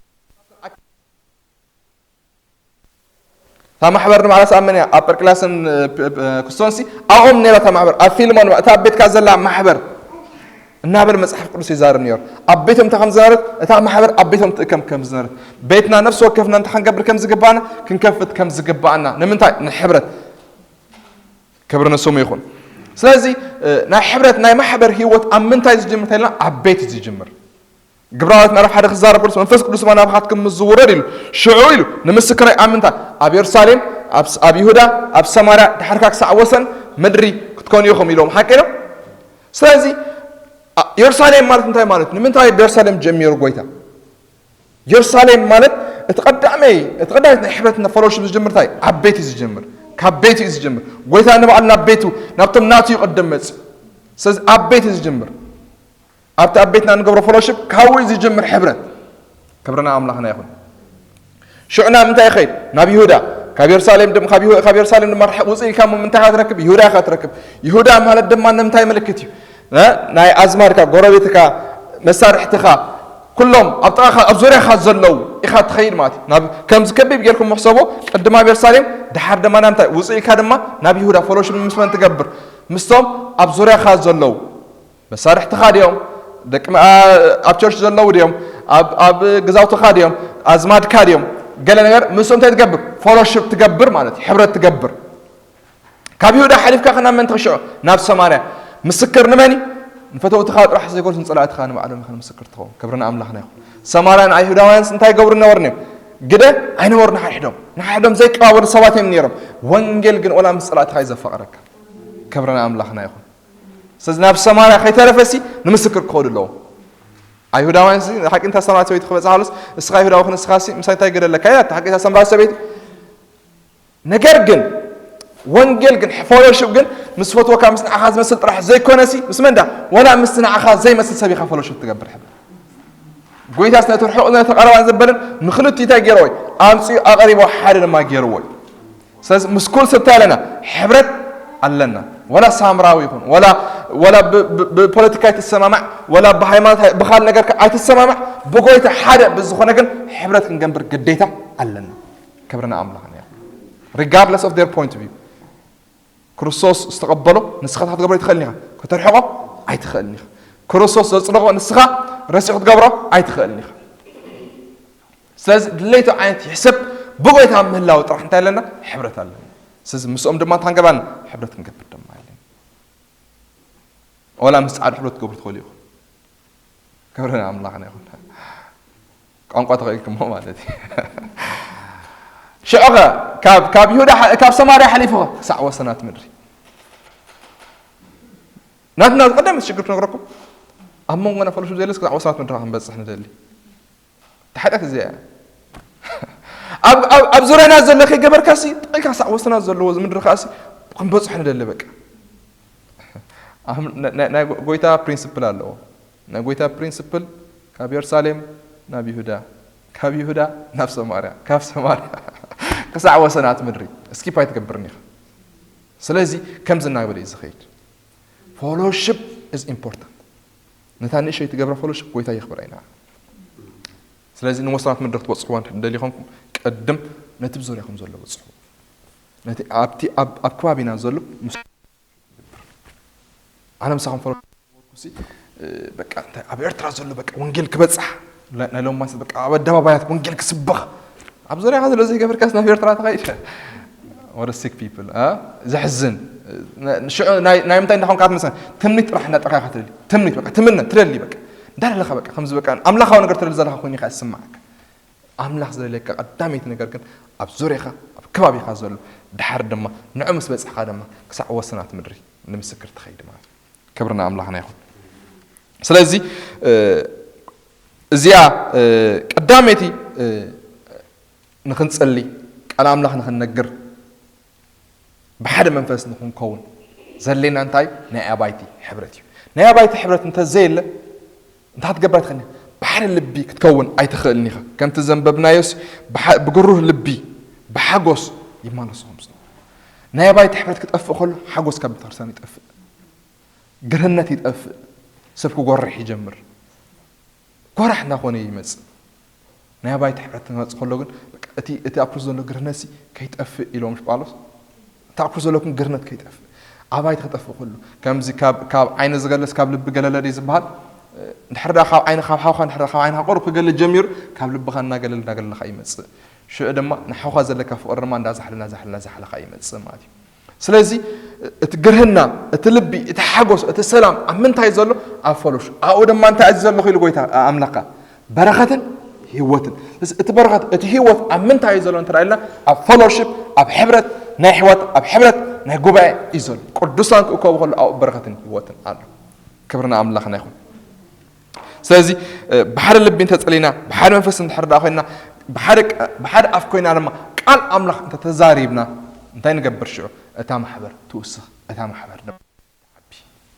እታ ማሕበር ንባዕላ ሰኣመን እያ፣ ኣብ ጴርቅላስን፣ እ፣ ፕ-፣ ፕ-፣ ክስቶንሲ ኣብኦም ነይራ እታ ማሕበር፣ ኣብ ፊልሞን እታ ኣብ ቤትካ ዘላ ማሕበር እናበለ መጽሓፍ ቅዱስ ይዛረብ ነይሩ። ኣብ ቤቶም እንታይ ከም ዝነበረት፣ እታ ማሕበር ኣብ ቤቶም ትእከም ከም ዝነበረት፣ ቤትና ነፍሲ ወከፍና እንታይ ክንገብር ከም ዝግባእና፣ ክንከፍት ከም ዝግባእና። ንምንታይ? ንሕብረት። ክብሪ ንስሙ ይኹን። ስለዚ፣ እ፣ ናይ ሕብረት፣ ናይ ማሕበር ህይወት ኣብ ምንታይ ዝጅምር ተይልና፣ ኣብ ቤት እዩ ዝጅምር። ግብራውያት ምዕራፍ ሓደ ክዛረብ ከሎ፣ መንፈስ ቅዱስ ድማ ናባኻትኩም ምስ ዝውረድ ኢሉ፣ ሽዑ ኢሉ፣ ንምስክረይ ኣብ ምንታይ? ኣብ የሩሳሌም፣ ኣብ ስ-፣ ኣብ ይሁዳ፣ ኣብ ሰማርያ፣ ድሓርካ ክሳዕ ወሰን ምድሪ ክትኮኑ ኢኹም ኢሎም። ሓቂ ነው? ስለዚ፣ ኣ-፣ የሩሳሌም ማለት እንታይ ማለት? ንምንታይ ኣብ የሩሳሌም ጀሚሩ ጎይታ? የሩሳሌም ማለት እቲ ቀዳመይ፣ እቲ ቀዳመይ ናይ ሕብረትና ፈሎሺፕ ዝጅምር እንታይ? ኣብ ቤት እዩ ዝጅምር። ካብ ቤት እዩ ዝጅምር። ጎይታ ንባዕሉ ናብ ቤቱ፣ ናብቶም ናቱ እዩ ቅድም መጽዩ። ስለዚ ኣብ ቤት እዩ ዝጅምር። ኣብቲ ኣብ ቤትና እንገብሮ ፈሎሺፕ ካብኡ እዩ ዝጅምር ሕብረት። ክብርና ኣምላኽና ይኹን። ሽዑ ናብ ምንታይ ይኸይድ? ናብ ይሁዳ። ካብ የሩሳሌም ድም-፣ ካብ ይሁ-፣ ካብ የሩሳሌም ድማ ርሕቕ ውፅእ ኢልካ እሞ ምንታይ ኢኻ ትረክብ? ይሁዳ ኢኻ ትረክብ። ይሁዳ ማለት ድማ ንምንታይ ምልክት እዩ? እ? ናይ ኣዝማድካ፣ ጎረቤትካ፣ መሳርሕትኻ፣ ኩሎም ኣብ ጥቓኻ፣ ኣብ ዙርያኻ ዘለዉ ኢኻ ትኸይድ ማለት እዩ። ናብ፣ ከምዚ ከቢብ ጌርኩም ሕሰቦ፣ ቅድም ኣብ የሩሳሌም፣ ድሓር ድማ ናብ ምንታይ? ውፅእ ኢልካ ድማ ናብ ይሁዳ ፈሎሺፕ ምስ መን ትገብር? ምስቶም ኣብ ዙርያኻ ዘለዉ። መሳርሕትኻ ድዮም? ደቂ መ-፣ ኣ-፣ ኣብ ቸርች ዘለዉ ድዮም? ኣብ፣ ኣብ ገዛውትኻ ድዮም? ኣዝማድካ ድዮም? ገለ ነገር ምስኦም እንታይ ትገብር? ፈሎሺፕ ትገብር ማለት እዩ፣ ሕብረት ትገብር። ካብ ይሁዳ ሓሊፍካ ከ ናብ መን ትኽሽዖ? ናብ ሰማርያ። ምስክር ንመን እዩ? ንፈተውትኻ ጥራሕ ዘይኮኑስ ንጸላእትኻ ንባዕሎም ኢኻ ምስክር ትኸውን። ክብሪ ንኣምላኽና ይኹን። ሰማርያን ኣይሁዳውያንስ እንታይ ይገብሩ ነበሩ እዮም? ግደ ኣይነበሩ ንሓድሕዶም። ንሓድሕዶም ዘይቀባበሉ ሰባት እዮም ነይሮም። ወንጌል ግን ወላ ምስ ጸላእትኻ እዩ ዘፋቕረካ። ክብሪ ንኣምላኽና ይኹን። ስለዚ ናብ ሰማርያ ከይተረፈሲ ንምስክር ክኸዱ ኣለዎም። ኣይሁዳውያን ሲ ሓቂ እንታ ሰማርያ ሰበይቲ ክበጽሓ ከሎስ፣ "እስኻ ኣይሁዳዊ ክን እስኻሲ ምሳይ እንታይ ግደ ኣለካ?" ኢላ፣ ሓቂ እታ ሰማርያ ሰበይቲ። ነገር ግን ወንጌል ግን፣ ፈሎሺፕ ግን ምስ ፈትወካ፣ ምስ ንዓኻ ዝመስል ጥራሕ ዘይኮነሲ፣ ምስ መን ዳ? ወላ ምስ ንዓኻ ዘይመስል ሰብ ኢኻ ፈሎሺፕ ትገብር። ሕብ ጎይታስ ነቲ ርሑቕ ነቲ ቀረባን ዘበለን ንኽልቲኡ እንታይ ገይርዎ እዩ? ኣምጺኡ ኣቐሪቦ ሓደ ድማ ገይርዎ እዩ። ስለዚ ምስ ኩሉ ሰብ እንታይ ኣለና? ሕብረት ኣለና። ወላ ሳምራዊ ይኹን፣ ወላ፣ ወላ ብ-፣ ብ-፣ ብፖለቲካ ኣይትሰማማዕ፣ ወላ ብሃይማኖት ኣይ-፣ ብኻል ነገር ከ ኣይትሰማማዕ፣ ብጎይታ ሓደ ብዝኾነ ግን ሕብረት ክንገብር ግዴታ ኣለና። ክብሪ ንኣምላኽና ይኹን። Regardless of their point of view። ክርስቶስ ዝተቐበሎ ንስኻ ክትገብሮ ኣይትኽእልን ኢኻ። ከተርሕቖ ኣይትኽእልን ኢኻ። ክርስቶስ ዘጽደቖ ንስኻ ረሲዕ ክትገብሮ ኣይትኽእልን ኢኻ። ስለዚ ድሌቱ ዓይነት ይሕሰብ፣ ብጎይታ ምህላው ጥራሕ እንታይ ኣለና? ሕብረት ኣለና። ስለዚ ምስኦም ድማ እንታይ ክንገብር ኣለና? ሕብረት ክንገብር ድማ ኣለና። ወላ ምስ ጻዕዳ ሕብረት ክትገብሩ ትኽእሉ ኢኹም። ክብሪ ንኣምላኽና ይኹን። ቋንቋ ተኽኢልኩሞ ማለት እዩ። ሽዑኸ ካብ፣ ካብ ይሁዳ ሓ-፣ ካብ ሰማርያ ሓሊፉ ኸ ክሳዕ ወሰናት ምድሪ። ናትና ቀዳመይቲ ሽግር ክነግረኩም፣ ኣብ መንጎና ፈሎሺፕ ዘይለስ ክሳዕ ወሰናት ምድሪ ክንበጽሕ ንደሊ። እታ ሓጢኣት እዚኣ እያ። ኣብ፣ ኣብ፣ ኣብ ዙርያና ዘሎ ከይገበርካሲ፣ ጥቕልካ ክሳዕ ወሰናት ዘለዎ እዚ ምድሪ ከኣሲ ክንበጽሖ ንደሊ በቃ። ኣሁን ናይ፣ ናይ፣ ናይ ጎ-፣ ጎይታ ፕሪንስፕል ኣለዎ። ናይ ጎይታ ፕሪንስፕል ካብ የሩሳሌም ናብ ይሁዳ፣ ካብ ይሁዳ ናብ ሰማርያ፣ ካብ ሰማርያ ክሳዕ ወሰናት ምድሪ ስኪፕ ኣይትገብርን ኢኻ። ስለዚ ከምዚ እናበለ እዩ ዝኸይድ። Fellowship is important። ነታ ንእሸይ ትገብራ ፈሎሺፕ ጎይታ የኽብራ ኢና። ስለዚ ንወሰናት ምድሪ ክትበጽሕዋ እንድሕር ትደልዩ ኾንኩም፣ ቅድም ነቲ ብዙርያኹም ዘሎ በጽሑ። ነቲ ኣብቲ ኣብ፣ ኣብ ከባቢና ዘሎ ምስ ኣነ ምሳኹም ፈለጥኩሲ፣ እ፣ በቃ እንታይ ኣብ ኤርትራ ዘሎ በቃ ወንጌል ክበጽሕ፣ ናይ፣ ናይ ሎማስ በቃ ኣብ ኣደባባያት ወንጌል ክስበኽ፣ ኣብ ዙርያኻ ዘሎ ዘይገበርካስ ናብ ኤርትራ ትኸይድ? What a sick people፣ እ? ዘሕዝን። ን-፣ ሽዑ ናይ፣ ናይ ምንታይ እንዳኾንካ ትምስን? ትምኒት ጥራሕ እንዳጠርካኻ ትደሊ። ትምኒት በቃ፣ ትምነ፣ ትደሊ በቃ። እንዳለኻ በቃ፣ ከምዚ በቃ ኣምላኻዊ ነገር ትደሊ ዘለኻ ኮይኑ ኢኻ ዝስምዓካ። ኣምላኽ ዝደልየካ ቀዳመይቲ ነገር ግን ኣብ ዙርያኻ፣ ኣብ ከባቢኻ ዘሎ፣ ድሓር ድማ ንዑ ምስ በጻሕካ ድማ ክሳዕ ወሰናት ምድሪ ንምስክር ትኸይድ ማለት እዩ። ክብሪ ንኣምላኽና ይኹን። ስለዚ፣ እ፣ እዚኣ፣ እ፣ ቀዳመይቲ፣ እ፣ ንኽንጸሊ፣ ቃል ኣምላኽ ንኽንነግር፣ ብሓደ መንፈስ ንክንከውን ዘድልየና እንታይ? ናይ ኣባይቲ ሕብረት እዩ። ናይ ኣባይቲ ሕብረት እንተዘየለ እንታይ ክትገብር ኣይትኽእልን ኢኻ? ብሓደ ልቢ ክትከውን ኣይትኽእልን ኢኻ። ከምቲ ዘንበብናዮስ ብሓ- ብግሩህ ልቢ ብሓጎስ ይማለሱ ከም ዝነበሩ። ናይ ኣባይቲ ሕብረት ክጠፍእ ከሎ ሓጎስ ካብ ቤተክርስትያን ይጠፍእ፣ ግርህነት ይጠፍእ፣ ሰብ ክጎርሕ ይጀምር። ጎራሕ እናኾነ ይመጽእ። ናይ ኣባይቲ ሕብረት ክመጽእ ከሎ ግን በቃ እቲ እቲ ኣብ ክርስቶስ ዘሎ ግርህነትሲ ከይጠፍእ ኢሎም ጳውሎስ፣ እቲ ኣብ ክርስቶስ ዘለኩም ግርህነት ከይጠፍእ፣ ኣባይቲ ክጠፍእ ከሎ ከምዚ ካብ ካብ ዓይኒ ዝገለስ ካብ ልቢ ገለለ ድዩ ዝበሃል? እንድሕር ደኣ ካብ ዓይኒ ካብ ሓውካ እንድሕር ካብ ዓይንካ ቁሩብ ክገለ ጀሚሩ ካብ ልብኻ እናገለለ እናገለለካ ይመጽእ። ሽዑ ድማ ንሓውካ ዘለካ ፍቕሪ ድማ እንዳዛሕለ እንዳዛሕለ እንዳዛሕለካ ይመጽእ ማለት እዩ። ስለዚ እቲ ግርህና፣ እቲ ልቢ፣ እቲ ሓጎስ፣ እቲ ሰላም ኣብ ምንታይ ዘሎ? ኣብ ፈሎሽ ኣብኡ ድማ እንታይ እዩ ዘሎ ኢሉ ጎይታ ኣምላኽካ? በረኸትን ህይወትን። ስለዚ እቲ በረኸት እቲ ህይወት ኣብ ምንታይ እዩ ዘሎ እንተ ኢልና ኣብ ፈሎሽፕ፣ ኣብ ሕብረት ናይ ኣሕዋት፣ ኣብ ሕብረት ናይ ጉባኤ እዩ ዘሎ። ቅዱሳን ክእከቡ ከሎ ኣብኡ በረኸትን ህይወትን ኣሎ። ክብርና ኣምላኽና ይኹን። ስለዚ ብሓደ ልቢ እንተጸሊና፣ ብሓደ መንፈስ እንድሕር ደኣ ኮይና፣ ብሓደ ኣፍ ኮይና ድማ ቃል ኣምላኽ እንተተዛሪብና እንታይ ንገብር ሽዑ? እታ ማሕበር ትውስኽ፣ እታ ማሕበር ድማ ትዓቢ።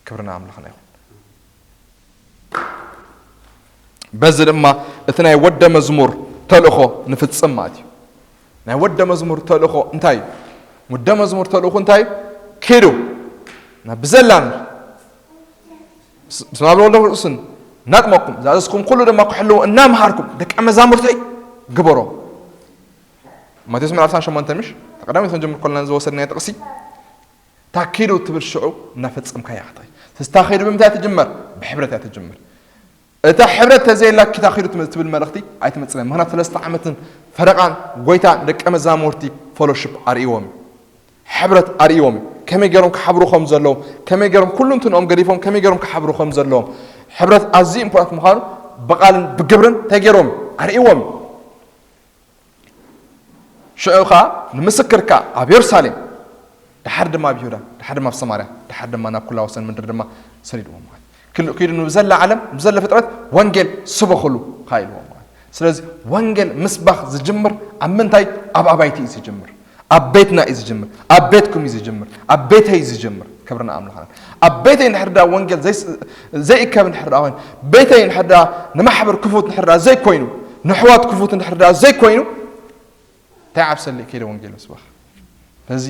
ክብርና ኣምላኽና ይኹን። በዚ ድማ እቲ ናይ ወደ መዝሙር ተልእኾ ንፍጽም ማለት እዩ። ናይ ወደ መዝሙር ተልእኾ እንታይ እዩ? ወደ መዝሙር ተልእኾ እንታይ እዩ? ኪዱ ናብ ብዘላን ምስ ማብረ ወልደ ርእስን እናጥመቕኩም ዝኣዘዝኩም ኩሉ ድማ ክሕልዎ እናምሃርኩም ደቀ መዛሙርተይ ግበሮ። ማቴዎስ ምዕራፍ ሸሞንተ ምሽ ተቐዳሚት ክንጀምር ከለና ዝወሰድናዮ ጥቕሲ ታኪዱ ትብል ሽዑ እናፈጸምካ እያ ክትኸይድ። ስለዚ ታኪዱ ብምንታይ ትጅመር? ብሕብረት እያ ትጅመር። እታ ሕብረት ተዘየላ ኪታ ኪዱ ትብል መልእኽቲ ኣይትመጽእን። ምኽንያቱ ሰለስተ ዓመትን ፈረቓን ጎይታ ደቀ መዛሙርቲ ፎሎሽፕ ኣርእዎም። ሕብረት ኣርእዎም። ከመይ ገይሮም ክሓብሩ ከም ዘለዎም፣ ከመይ ገይሮም ኩሉ እንትንኦም ገዲፎም ከመይ ገይሮም ክሓብሩ ከም ዘለዎም። ሕብረት ኣዝዩ ኢምፖርታንት ምዃኑ ብቓልን ብግብርን እንታይ ገይሮም ኣርእዎም። ሽዑ ኸኣ ንምስክርካ ኣብ የሩሳሌም፣ ድሓር ድማ ኣብ ይሁዳ፣ ድሓር ድማ ኣብ ሰማርያ፣ ድሓር ድማ ናብ ኩላ ወሰን ምድሪ ድማ ሰዲድዎም ማለት እዩ። ክሉ ኪዱ ንብዘላ ዓለም፣ ንብዘላ ፍጥረት ወንጌል ስበኹሉ ኸኣ ኢልዎም ማለት እዩ። ስለዚ ወንጌል ምስባኽ ዝጅምር ኣብ ምንታይ? ኣብ ኣባይቲ እዩ ዝጅምር። ኣብ ቤትና እዩ ዝጅምር። ኣብ ቤትኩም እዩ ዝጅምር። ኣብ ቤተይ እዩ ዝጅምር። ክብርና ኣምላኽና። ኣብ ቤተይ እንድሕር ደኣ ወንጌል ዘይስ- ዘይእከብ እንድሕር ደኣ ኮይኑ፣ ቤተይ እንድሕር ደኣ ንማሕበር ክፉት እንድሕር ደኣ ዘይኮይኑ፣ ንሕዋት ክፉት እንድሕር ደኣ ዘይኮይኑ፣ እንታይ ዓብሰለይ ከይደ ወንጌል ምስባኽ? ስለዚ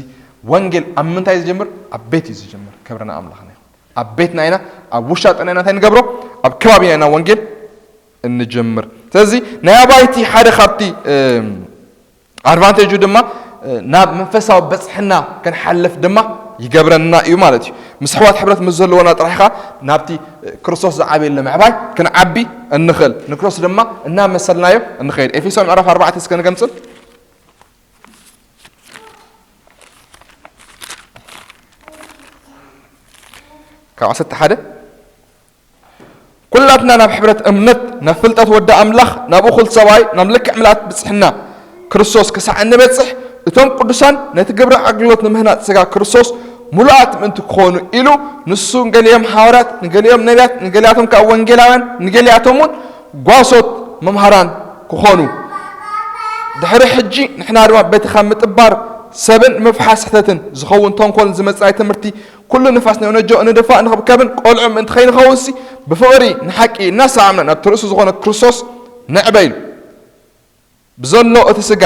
ወንጌል ኣብ ምንታይ ዝጀምር? ኣብ ቤት እዩ ዝጀምር። ክብርና ኣምላኽና ይኹን። ኣብ ቤትና ኢና፣ ኣብ ውሻጥና ኢና እንታይ ንገብሮ? ኣብ ከባቢና ኢና ወንጌል እንጀምር። ስለዚ ናይ ኣባይቲ ሓደ ካብቲ ኣድቫንቴጁ ድማ ናብ መንፈሳዊ በፅሕና ክንሓልፍ ድማ ይገብረና እዩ ማለት እዩ። ምስ ኣሕዋት ሕብረት ምስ ዘለዎና ጥራሕ ኸዓ ናብቲ ክርስቶስ ዝዓበየሉ ምዕባይ ክንዓቢ እንኽእል። ንክርስቶስ ድማ እናመሰልናዮ እንኸይድ። ኤፌሶን ምዕራፍ ኣርባዕተ እስከ ንገምፅል። ካብ ዓሰርተ ሓደ ኩላትና ናብ ሕብረት እምነት ናብ ፍልጠት ወዲ ኣምላኽ ናብ እኹል ሰብኣይ ናብ ልክዕ ምልኣት ብጽሕና ክርስቶስ ክሳዕ እንበጽሕ እቶም ቅዱሳን ነቲ ግብሪ ኣገልግሎት ንምህናጽ ስጋ ክርስቶስ ምሉኣት ምእንቲ ክኾኑ ኢሉ ንሱ ንገሊኦም ሃዋርያት ንገሊኦም ነቢያት ንገሊኣቶም ከኣ ወንጌላውያን ንገሊኣቶም እውን ጓሶት መምሃራን ክኾኑ ድሕሪ ሕጂ ንሕና ድማ በቲ ካብ ምጥባር ሰብን ምፍሓስ ሕተትን ዝኸውን ተንኮልን ዝመጽእ ናይ ትምህርቲ ኩሉ ንፋስ ናይ ወነጆ እንድፋእ ንኽብከብን ቆልዑ ምእንቲ ከይንኸውንሲ ብፍቕሪ ንሓቂ እናሰዓምና ናብቲ ርእሱ ዝኾነ ክርስቶስ ንዕበ ኢሉ። ብዘሎ እቲ ስጋ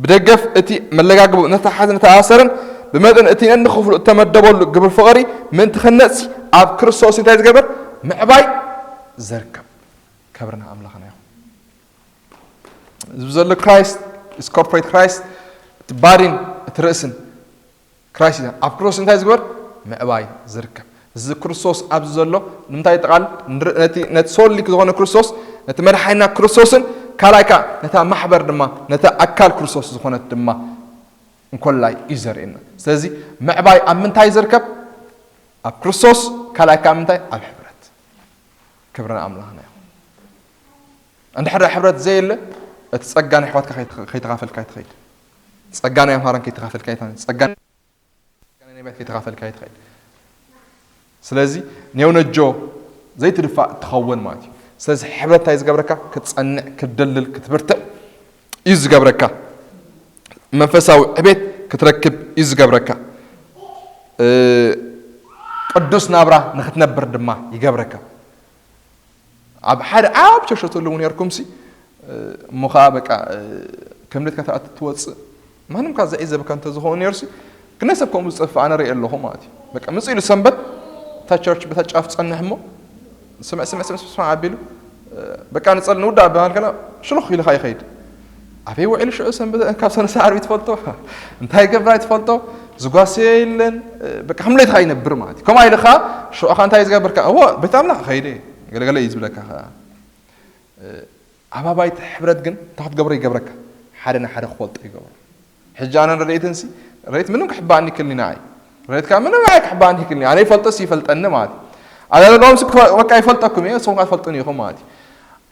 ብደገፍ እቲ መለጋግቡ ነተሓዘ ነተኣሰረን ብመጠን እቲ ነንክፍሉ እተመደበሉ ግብሪ ፍቕሪ ምእንቲ ክንነጽሲ ኣብ ክርስቶስ እንታይ ዝገበር ምዕባይ ዘርከብ። ክብርና ኣምላኽና ይኹን። እዚ ዘሎ ክራይስት ኢስ ኮርፖሬት ክራይስት እቲ ባዲን እቲ ርእስን ክራይስት እዩ። ኣብ ክርስቶስ እንታይ ዝግበር ምዕባይ ዝርከብ እዚ ክርስቶስ ኣብዚ ዘሎ ንምንታይ ይጠቓል? ንር- ነቲ ነቲ ሶሊክ ዝኾነ ክርስቶስ ነቲ መድሓኒና ክርስቶስን ካልኣይ ከዓ ነታ ማሕበር ድማ ነታ ኣካል ክርስቶስ ዝኾነት ድማ እንኮላይ እዩ ዘርእየና። ስለዚ ምዕባይ ኣብ ምንታይ ዝርከብ? ኣብ ክርስቶስ ካልኣይ ከዓ ምንታይ? ኣብ ሕብረት። ክብርና ኣምላኽና ይኹን። እንድሕር ሕብረት ዘየለ እቲ ጸጋ ናይ ኣሕዋትካ ከይተ- ከይተኻፈልካ ትኸይድ። ጸጋ ናይ ኣምሃራን ከይተኻፈልካ ይትኸይድ። ጸጋ ናይ ነቢያት ከይተኻፈልካ ይትኸይድ። ስለዚ ኔውነጆ ዘይትድፋእ ትኸውን ማለት እዩ። ስለዚ ሕብረት እንታይ ዝገብረካ? ክትጸንዕ፣ ክትደልል፣ ክትብርትዕ እዩ ዝገብረካ። መንፈሳዊ ዕቤት ክትረክብ እዩ ዝገብረካ። እ፣ ቅዱስ ናብራ ንኽትነብር ድማ ይገብረካ። ኣብ ሓደ ዓብ ቸርች ትህልዉ ነርኩም ሲ፣ እ፣ እሞ ኸዓ በቃ፣ እ፣ ከም ድሌትካ ትኣቱ ትወጽእ፣ ማንም ካብ ዘዒዘብካ እንተ ዝኸውን ነይሩ ሲ፣ ክንደይ ሰብ ከምኡ ዝጠፍእ ኣነ ርእየ ኣለኹ ማለት እዩ። በቃ ምጽእ ኢሉ ሰንበት፣ እታ ቸርች በታ ጫፍ ትጸንሕ እሞ፣ ስምዕ፣ ስምዕ፣ ስምዕ፣ ስምዕ ኣቢሉ፣ እ፣ በቃ ንጸል ንውዳእ ብሃል ከላ፣ ሽሉኽ ኢልኻ ይኸይድ። ኣበይ ውዒሉ ሽዑ ሰንበት፣ ካብ ሰነ ሰዓር ትፈልጦ? እንታይ ገብራ ትፈልጦ? ዝጓሰዮ የለን። እ፣ በቃ ከም ድሌትካ ይነብር ማለት እዩ። ከምኡ ኢልኻ ሽዑ ኸ እንታይ ዝገብርካ? እዎ፣ ቤት ኣምላኽ ኸይደ፣ ገለገለ እዩ ዝብለካ ኸዓ። እ፣ ኣብ ኣባይቲ ሕብረት ግን እንታይ ክትገብሮ ይገብረካ? ሓደ ንሓደ ክፈልጦ ይገብሮ። ሕጂ ኣነ ረድኤትንሲ፣ ረድኤት ምንም ክሕባእኒ ይክልኒ ንዓይ። ረድኤትካ ምንም ንዓይ ክሕባእኒ ይክልኒ። ኣነ ይፈልጦ ሲ ይፈልጠኒ ማለት እዩ። ኣዳለጋውምሲ ክፈ-፣ በቃ ይፈልጠኩም እየ፣ ንስኹም ከኣ ትፈልጡኒ ኢኹም ማለት እዩ።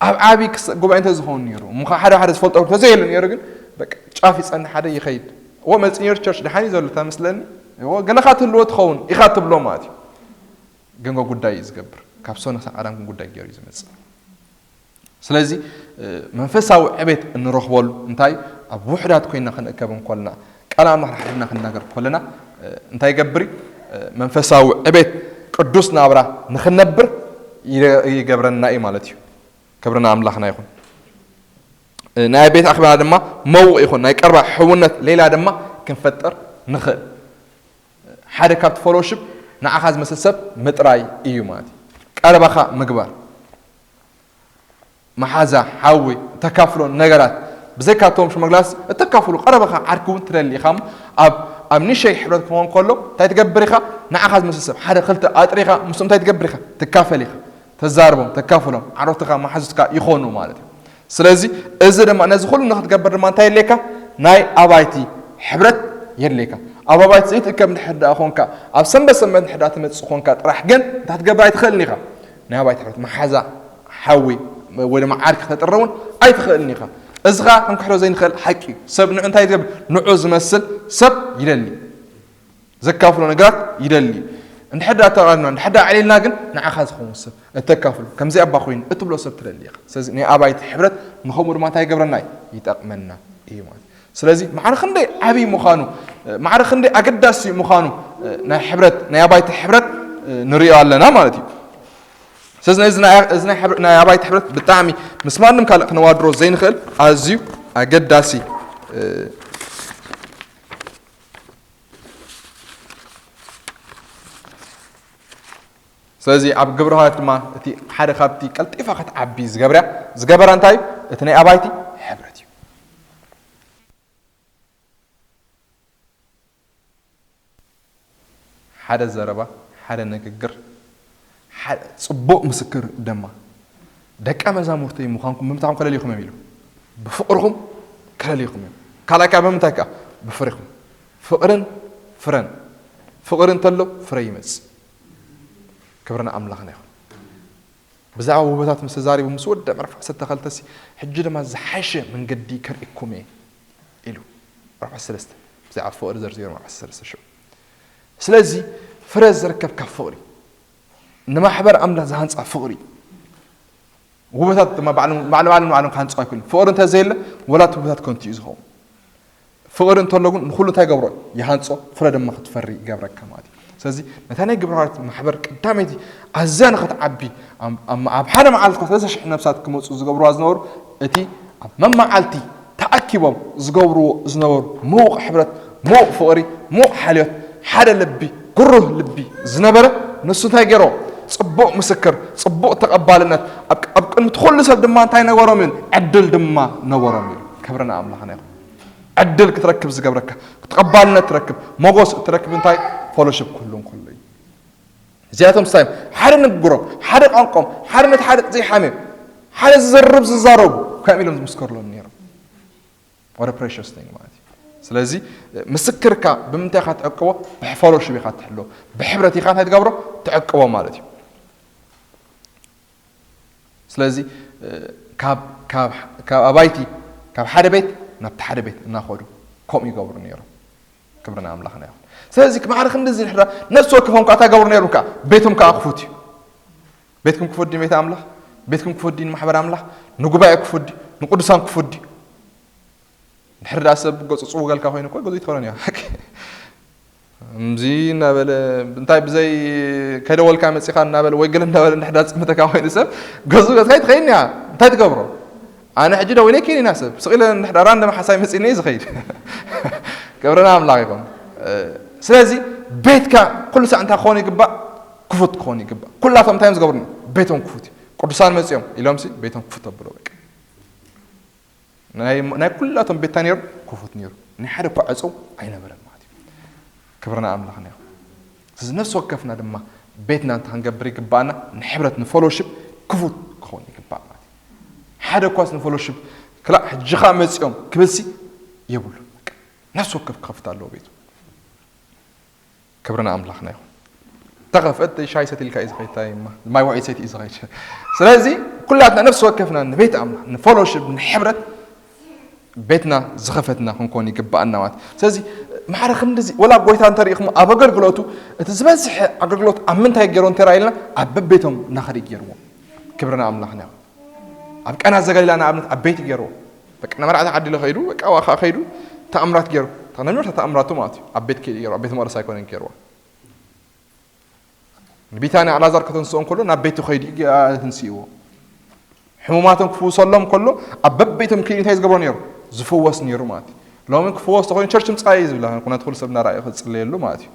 ኣብ ዓቢ ክስ-፣ ጉባኤ እንተ ዝኸውን ነይሩ፣ እሞ ኸዓ ሓደ ሓደ ዝፈልጦ እንተ ዘየሉ ነይሩ ግን፣ በቃ ጫፍ ይጸንሕ ሓደ ይኸይድ። እዎ መጺእ ነይሩ ቸርች ደሓን እዩ ዘሎ እታ መስለኒ። እዎ ገለኻ ትህልዎ ትኸውን ኢኻ ትብሎ ማለት እዩ። ግን ጉዳይ እዩ ዝገብር። ካብ ሰነ ክሳብ ቀዳም ግን ጉዳይ ገይሩ እዩ ዝመጽእ። ስለዚ፣ እ፣ መንፈሳዊ ዕቤት እንረኽበሉ እንታይ? ኣብ ውሕዳት ኮይና ክንእከብ እንኮልና፣ ቃል ኣምላኽ ሓድና ክንናገር ከለና፣ እ፣ እንታይ ይገብር እዩ? እ፣ መንፈሳዊ ዕቤት ቅዱስ ናብራ ንኽንነብር ይረ-፣ ይገብረና እዩ ማለት እዩ። ክብሪ ንኣምላኽና ይኹን። እ፣ ናይ ቤት ኣኽቢና ድማ መውቕ ይኹን ናይ ቀርባ ሕውነት ሌላ ድማ ክንፈጥር ንኽእል። ሓደ ካብቲ ፎሎሺፕ ንዓኻ ዝመስል ሰብ ምጥራይ እዩ ማለት እዩ። ቀረባኻ ምግባር። መሓዛ፣ ሓዊ፣ ተካፍሎ ነገራት፣ ብዘይካቶም ሽመግላስ እተካፍሉ ቀረባኻ ዓርኪ እውን ትደሊ ኢኻ። እሞ ኣብ፣ ኣብ ንሸይ ሕብረት ክኸውን ከሎ እንታይ ትገብር ኢኻ? ንዓኻ ዝመስል ሰብ ሓደ ክልተ ኣጥሪኻ ምስኦም እንታይ ትገብር ኢኻ? ትካፈል ኢኻ። ተዛርቦም፣ ተካፍሎም፣ ዓሮትኻ፣ መሓዙትካ ይኾኑ ማለት እዩ። ስለዚ እዚ ድማ ነዚ ኩሉ ንኽትገብር ድማ እንታይ የድልየካ? ናይ ኣባይቲ ሕብረት የድልየካ። ኣብ ኣባይቲ ዘይትእከብ እንድሕር ደኣ ኾንካ፣ ኣብ ሰንበት ሰንበት እንድሕር ደኣ ትመጽእ ኾንካ ጥራሕ ግን እንታይ ክትገብር ኣይትኽእልን ኢኻ? ናይ ኣባይቲ ሕብረት መሓዛ፣ ሓዊ ወይ ድማ ዓርኪ ከተጥሪ እውን ኣይትኽእልን ኢኻ። እዚ ኸኣ ክንክሕዶ ዘይንኽእል ሓቂ እዩ። ሰብ ንዑ እንታይ ዝገብር? ንዑ ዝመስል ሰብ ይደሊ። ዘካፍሎ ነገራት ይደሊ። እንድሕር ደኣ ተቓሪና፣ እንድሕር ደኣ ኣዕሊልና ግን ንዓኻ ዝኸውን ሰብ እተካፍሎ። ከምዚ ኣባ ኮይኑ እትብሎ ሰብ ትደሊ ኢኻ። ስለዚ ናይ ኣባይቲ ሕብረት ንኸምኡ ድማ እንታይ ይገብረና እዩ? ይጠቕመና እዩ ማለት እዩ። ስለዚ ማዕረ ክንደይ ዓብዪ ምዃኑ፣ ማዕረ ክንደይ ኣገዳሲ ምዃኑ፣ ናይ ሕብረት፣ ናይ ኣባይቲ ሕብረት ንሪኦ ኣለና ማለት እዩ። ስለዚ ነዚ ናይ፣ እዚ ናይ ሕብረ-፣ ናይ ኣባይቲ ሕብረት ብጣዕሚ ምስ ማንም ካልእ ክነዋድሮ ዘይንኽእል ኣዝዩ ኣገዳሲ፣ እ፣ ስለዚ ኣብ ግብረ ሃዋርያት ድማ እቲ ሓደ ካብቲ ቀልጢፋ ክትዓቢ ዝገብርያ፣ ዝገበራ እንታይ እዩ? እቲ ናይ ኣባይቲ ሕብረት እዩ። ሓደ ዘረባ፣ ሓደ ንግግር፣ ሓደ ጽቡቕ ምስክር ድማ። ደቀ መዛሙርተይ ምዃንኩም ብምንታይ ክለልዩኹም እዮም ኢሉ? ብፍቕርኹም ክለልዩኹም እዮም። ካልኣይ ከኣ ብምንታይ ከኣ? ብፍሬኹም። ፍቕርን ፍረን። ፍቕሪ እንተሎ ፍረ ይመጽእ። ክብሪ ንኣምላኽና ይኹን። ብዛዕባ ውበታት ምስ ተዛሪቡ ምስ ወድአ ምዕራፍ ዓሰርተ ክልተ ሲ፣ ሕጂ ድማ ዝሓሸ መንገዲ ከርእየኩም እየ ኢሉ። ምዕራፍ ዓሰርተ ሰለስተ፣ ብዛዕባ ፍቕሪ ዘርዚሩ ምዕራፍ ዓሰርተ ሰለስተ ሽዑ። ስለዚ ፍረ ዝርከብ ካብ ፍቕሪ፣ ንማሕበር ኣምላኽ ዝሃንጻ ፍቕሪ፣ ውበታት ድማ ባዕሉ፣ ባዕሉ፣ ባዕሉ፣ ባዕሉ ክሃንጾ ኣይክእልን። ፍቕሪ እንተዘየለ ወላ እቲ ውበታት ከንቱ እዩ ዝኸውን። ፍቕሪ እንተሎ ግን ንኹሉ እንታይ ይገብሮ? ይሃንጾ፣ ፍረ ድማ ክትፈሪ ይገብረካ ማለት እዩ። ስለዚ ነታ ናይ ግብረ ሃዋርያት ማሕበር ቀዳመይቲ ኣዝያ ንኽትዓቢ፣ ኣብ፣ ኣብ፣ ኣብ ሓደ መዓልቲ ሰለስተ ሽሕ ነፍሳት ክመጹ ዝገብርዋ ዝነበሩ፣ እቲ ኣብ መመዓልቲ ተኣኪቦም ዝገብርዎ ዝነበሩ ምዉቕ ሕብረት፣ ምዉቕ ፍቕሪ፣ ምዉቕ ሓልዮት፣ ሓደ ልቢ፣ ግሩህ ልቢ ዝነበረ ንሱ እንታይ ገይሮ? ጽቡቕ ምስክር፣ ጽቡቕ ተቐባልነት፣ ኣብ፣ ኣብ ቅድሚ እቲ ኩሉ ሰብ ድማ እንታይ ነበሮም እዩ? ዕድል ድማ ነበሮም እዩ። ክብሪ ንኣምላኽና ይኹን። ዕድል ክትረክብ ዝገብረካ፣ ተቐባልነት ትረክብ፣ ሞጎስ እትረክብ እንታይ? ፎሎሺፕ ኩሉ እንከሎ እዩ። እዚኣቶም ስታይ ሓደ ንግግሮም፣ ሓደ ቋንቋም፣ ሓደ ነቲ ሓደ ዘይሓምዮም፣ ሓደ ዝዘርብ ዝዛረቡ፣ ከም ኢሎም ዝምስከርሎም ነይሮም። What a precious thing ማለት እዩ። ስለዚ ምስክርካ ብምንታይ ኢኻ ትዕቅቦ? ብፈሎሺፕ ኢኻ ትሕልዎ። ብሕብረት ኢኻ እንታይ ትገብሮ? ትዕቅቦ ማለት እዩ። ስለዚ፣ እ፣ ካብ፣ ካብ፣ ካብ ኣባይቲ፣ ካብ ሓደ ቤት ናብቲ ሓደ ቤት እናኸዱ ከምኡ ይገብሩ ነይሮም። ክብሪ ንኣምላኽና ይኹን። ስለዚ ማዕረ ክንድዚ ድሕራ ነፍሲ ወከፎም ከኣ እንታይ ገብሩ ነይሮም ከኣ? ቤቶም ከኣ ክፉት እዩ። ቤትኩም ክፉት ድዩ? ቤት ኣምላኽ? ቤትኩም ክፉት ድዩ ንማሕበር ኣምላኽ? ንጉባኤ ክፉት ድዩ? ንቅዱሳን ክፉት ድዩ? ድሕሪ ደኣ ሰብ ገጹ ጽውገልካ ኮይኑ እኮ ገዙ ይትኸረን እዩ። እምዚ እናበለ እንታይ ብዘይ ከይደወልካ መፂኻ እናበለ ወይ ገለ እናበለ እንድሕዳ ዝፅምተካ ኮይኑ ሰብ ገዙ ገዝካ ይትኸይን እያ እንታይ ትገብሮ? ኣነ ሕጂ ደው ኢለ ኪን ኢና ሰብ ስቕ ኢለ እንድሕዳ ራንደም ሓሳብ መፂኒ እዩ ዝኸይድ። ክብርና ኣምላኽ ይኹን። ስለዚ ቤትካ ኩሉ ሳዕ እንታይ ክኾን ይግባእ? ክፉት ክኾን ይግባእ። ኩላቶም እንታይ እዮም ዝገብሩ? ቤቶም ክፉት እዩ። ቅዱሳን መፂኦም ኢሎም ሲ ቤቶም ክፉት ተብሎ በቃ ናይ ናይ ኩላቶም ቤታ ነይሩ ክፉት ነይሩ ናይ ሓደ እኳ ዕፅው ኣይነበረን ማለት እዩ። ክብርና ኣምላኽና ይኹን። ስለዚ ነፍሲ ወከፍና ድማ ቤትና እንተ ክንገብር ይግባኣና ንሕብረት ንፈሎሽፕ ክፉት ክኸውን ይግባእ ማለት እዩ። ሓደ እኳስ ንፈሎሽፕ ክላእ ሕጂ ኸኣ መፂኦም ክብልሲ የብሉን። በቃ ነፍሲ ወከፍ ክኸፍት ኣለዎ ቤቱ። ክብርና ኣምላኽና ይኹን። ተኸፍአት ሻይ ሰትልካ እዩ ዝኸይድ እንታይ እማ ማይ ውዒ ሰት እዩ ዝኸይድ። ስለዚ ኩላትና ነፍሲ ወከፍና ንቤት ኣምላኽ ንፈሎሽፕ ንሕብረት ቤትና ዝኸፈትና ክንኮን ይግባኣና ማለት። ስለዚ ማዕረ ክንድዚ ወላ ጎይታ እንተሪኢኹም ኣብ ኣገልግሎቱ እቲ ዝበዝሐ ኣገልግሎት ኣብ ምንታይ ገይሮ እንተራ ኢልና ኣብ በቤቶም እናኸደ ገይርዎ። ክብርና ኣምላኽና ይኹን። ኣብ ቀና ዘገሊላ ንኣብነት ኣብ ቤት ገይርዎ በቃ ንመርዓ ተዓዲለ ከይዱ በቃ ዋኻ ከይዱ ተኣምራት ገይሩ ተነሚርታ ተኣምራቱ ማለት እዩ። ኣብ ቤት ከይዱ ገይሩ ኣብ ቤት መቅደስ ኣይኮነን ገይርዎ። ንቢታንያ ኣላዛር ከተንስኦ እንከሎ ናብ ቤቱ ከይዱ ተንስእዎ። ሕሙማቶም ክፍውሰሎም ከሎ ኣብ በቤቶም ከይዱ እንታይ ዝገብሮ ነይሩ? ዝፍወስ ነይሩ ማለት እዩ። ሎሚ ክፍወስ ተኮይኑ ቸርች ምፃእ እዩ ዝብላ ኩነት ኩሉ ሰብ እናረኣዩ ክፅለየሉ ማለት እዩ።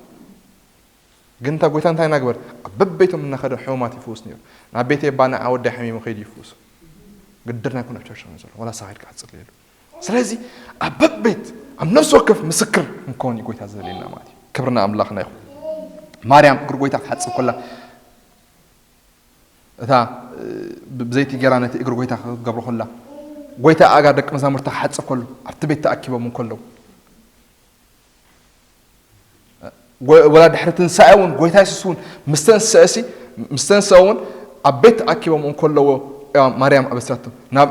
ግን እንታ ጎይታ እንታይ እናግበር ኣብ በቤቶም እናኸደ ሕሙማት ይፍውስ ነይሩ። ናብ ቤተ የባ ንዓ ወዲ ሓሚሙ ከይዱ ይፍውሱ። ግድር ናይ ኩነ ቸርች ነው ዘሎ ወላ ሳኻይድ ክዓፅለየሉ። ስለዚ ኣብ በቤት ኣብ ነፍሲ ወከፍ ምስክር ክንከውን እዩ ጎይታ ዝደልየና ማለት እዩ። ክብርና ኣምላኽና ይኹን። ማርያም እግሪ ጎይታ ክትሓፅብ ከላ እታ ብዘይቲ ገይራ ነቲ እግሪ ጎይታ ክትገብሮ ከላ ጎይታ ኣጋ ደቂ መዛሙርታ ክሓፅብ ከሉ ኣብቲ ቤት ተኣኪቦም እንከለዉ ወላ ድሕሪ ትንሳኤ እውን ጎይታ የሱስ እውን ምስ ተንስአ ሲ ምስ ተንስአ እውን ኣብ ቤት ተኣኪቦም እንከለዎ ማርያም ኣበስራቶ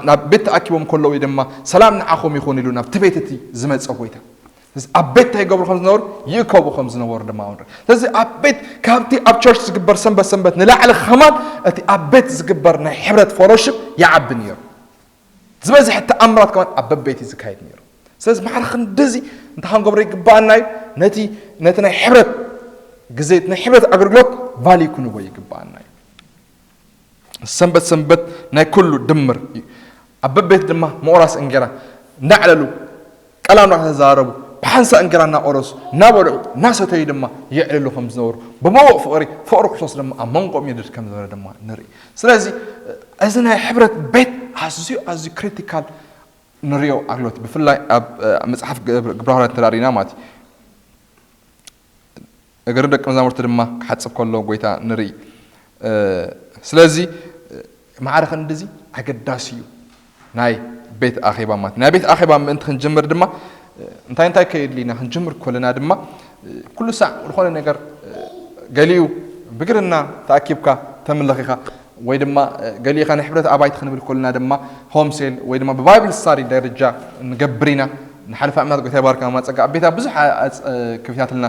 ናብ ቤት ተኣኪቦም ከለዉ ድማ ሰላም ንዓኹም ይኹን ኢሉ ናብቲ ቤት እቲ ዝመፀ ጎይታ ኣብ ቤት እንታይ ይገብሩ ከም ዝነበሩ ይእከቡ ከም ዝነበሩ ድማ ንርኢ። ስለዚ ኣብ ቤት ካብቲ ኣብ ቸርች ዝግበር ሰንበት ሰንበት ንላዕሊ ከማን እቲ ኣብ ቤት ዝግበር ናይ ሕብረት ፎሎሽፕ ይዓቢ ነይሩ። ዝበዝሐ ተኣምራት ከማን ኣብ በቤት እዩ ዝካየድ ነይሩ። ስለዚ ማዕረ ክንድዚ እንታይ ክንገብሮ ይግባኣና እዩ? ነቲ ነቲ ናይ ሕብረት ግዜ ናይ ሕብረት ኣገልግሎት ቫልዩ ክንቦ ይግባኣና እዩ። ሰንበት ሰንበት ናይ ኩሉ ድምር እዩ። ኣብ በቤት ድማ መቑራስ እንጌራ እንዳዕለሉ ቃል ኣምላኽ ተዛረቡ ብሓንሳእ እንጌራ እናቆረሱ እናበልዑ እናሰተዩ ድማ የዕልሉ ከም ዝነበሩ ብመወቕ ፍቕሪ ፍቕሪ ክርስቶስ ድማ ኣብ መንጎኦም የድር ከም ዝነበረ ድማ ንርኢ። ስለዚ እዚ ናይ ሕብረት ቤት ኣዝዩ ኣዝዩ ክሪቲካል ንሪኦ ኣሎት ብፍላይ ኣብ መፅሓፍ ግብረ ሃዋርያት እንተዳሪና ማለት እግሪ ደቂ መዛሙርቲ ድማ ክሓፅብ ከሎ ጎይታ ንርኢ። ስለዚ ማዕረ ክንድዚ ኣገዳሲ እዩ ናይ ቤት ኣኼባ ማለት ናይ ቤት ኣኼባ ምእንቲ ክንጅምር ድማ እንታይ እንታይ ከየድልዩና ክንጅምር ከለና ድማ ኩሉ ሳዕ ዝኾነ ነገር ገሊኡ ብግርና ተኣኪብካ ተምልኽ ኢኻ ወይ ድማ ገሊኡ ኢኻ ናይ ሕብረት ኣባይቲ ክንብል ከለና ድማ ሆም ሴል ወይ ድማ ብባይብል ስታዲ ደረጃ ንገብር ኢና። ንሓለፈ ዓመታት ጎይታ ይባርካ ማማ ፀጋ ኣብ ቤታ ብዙሕ ክፍያትልና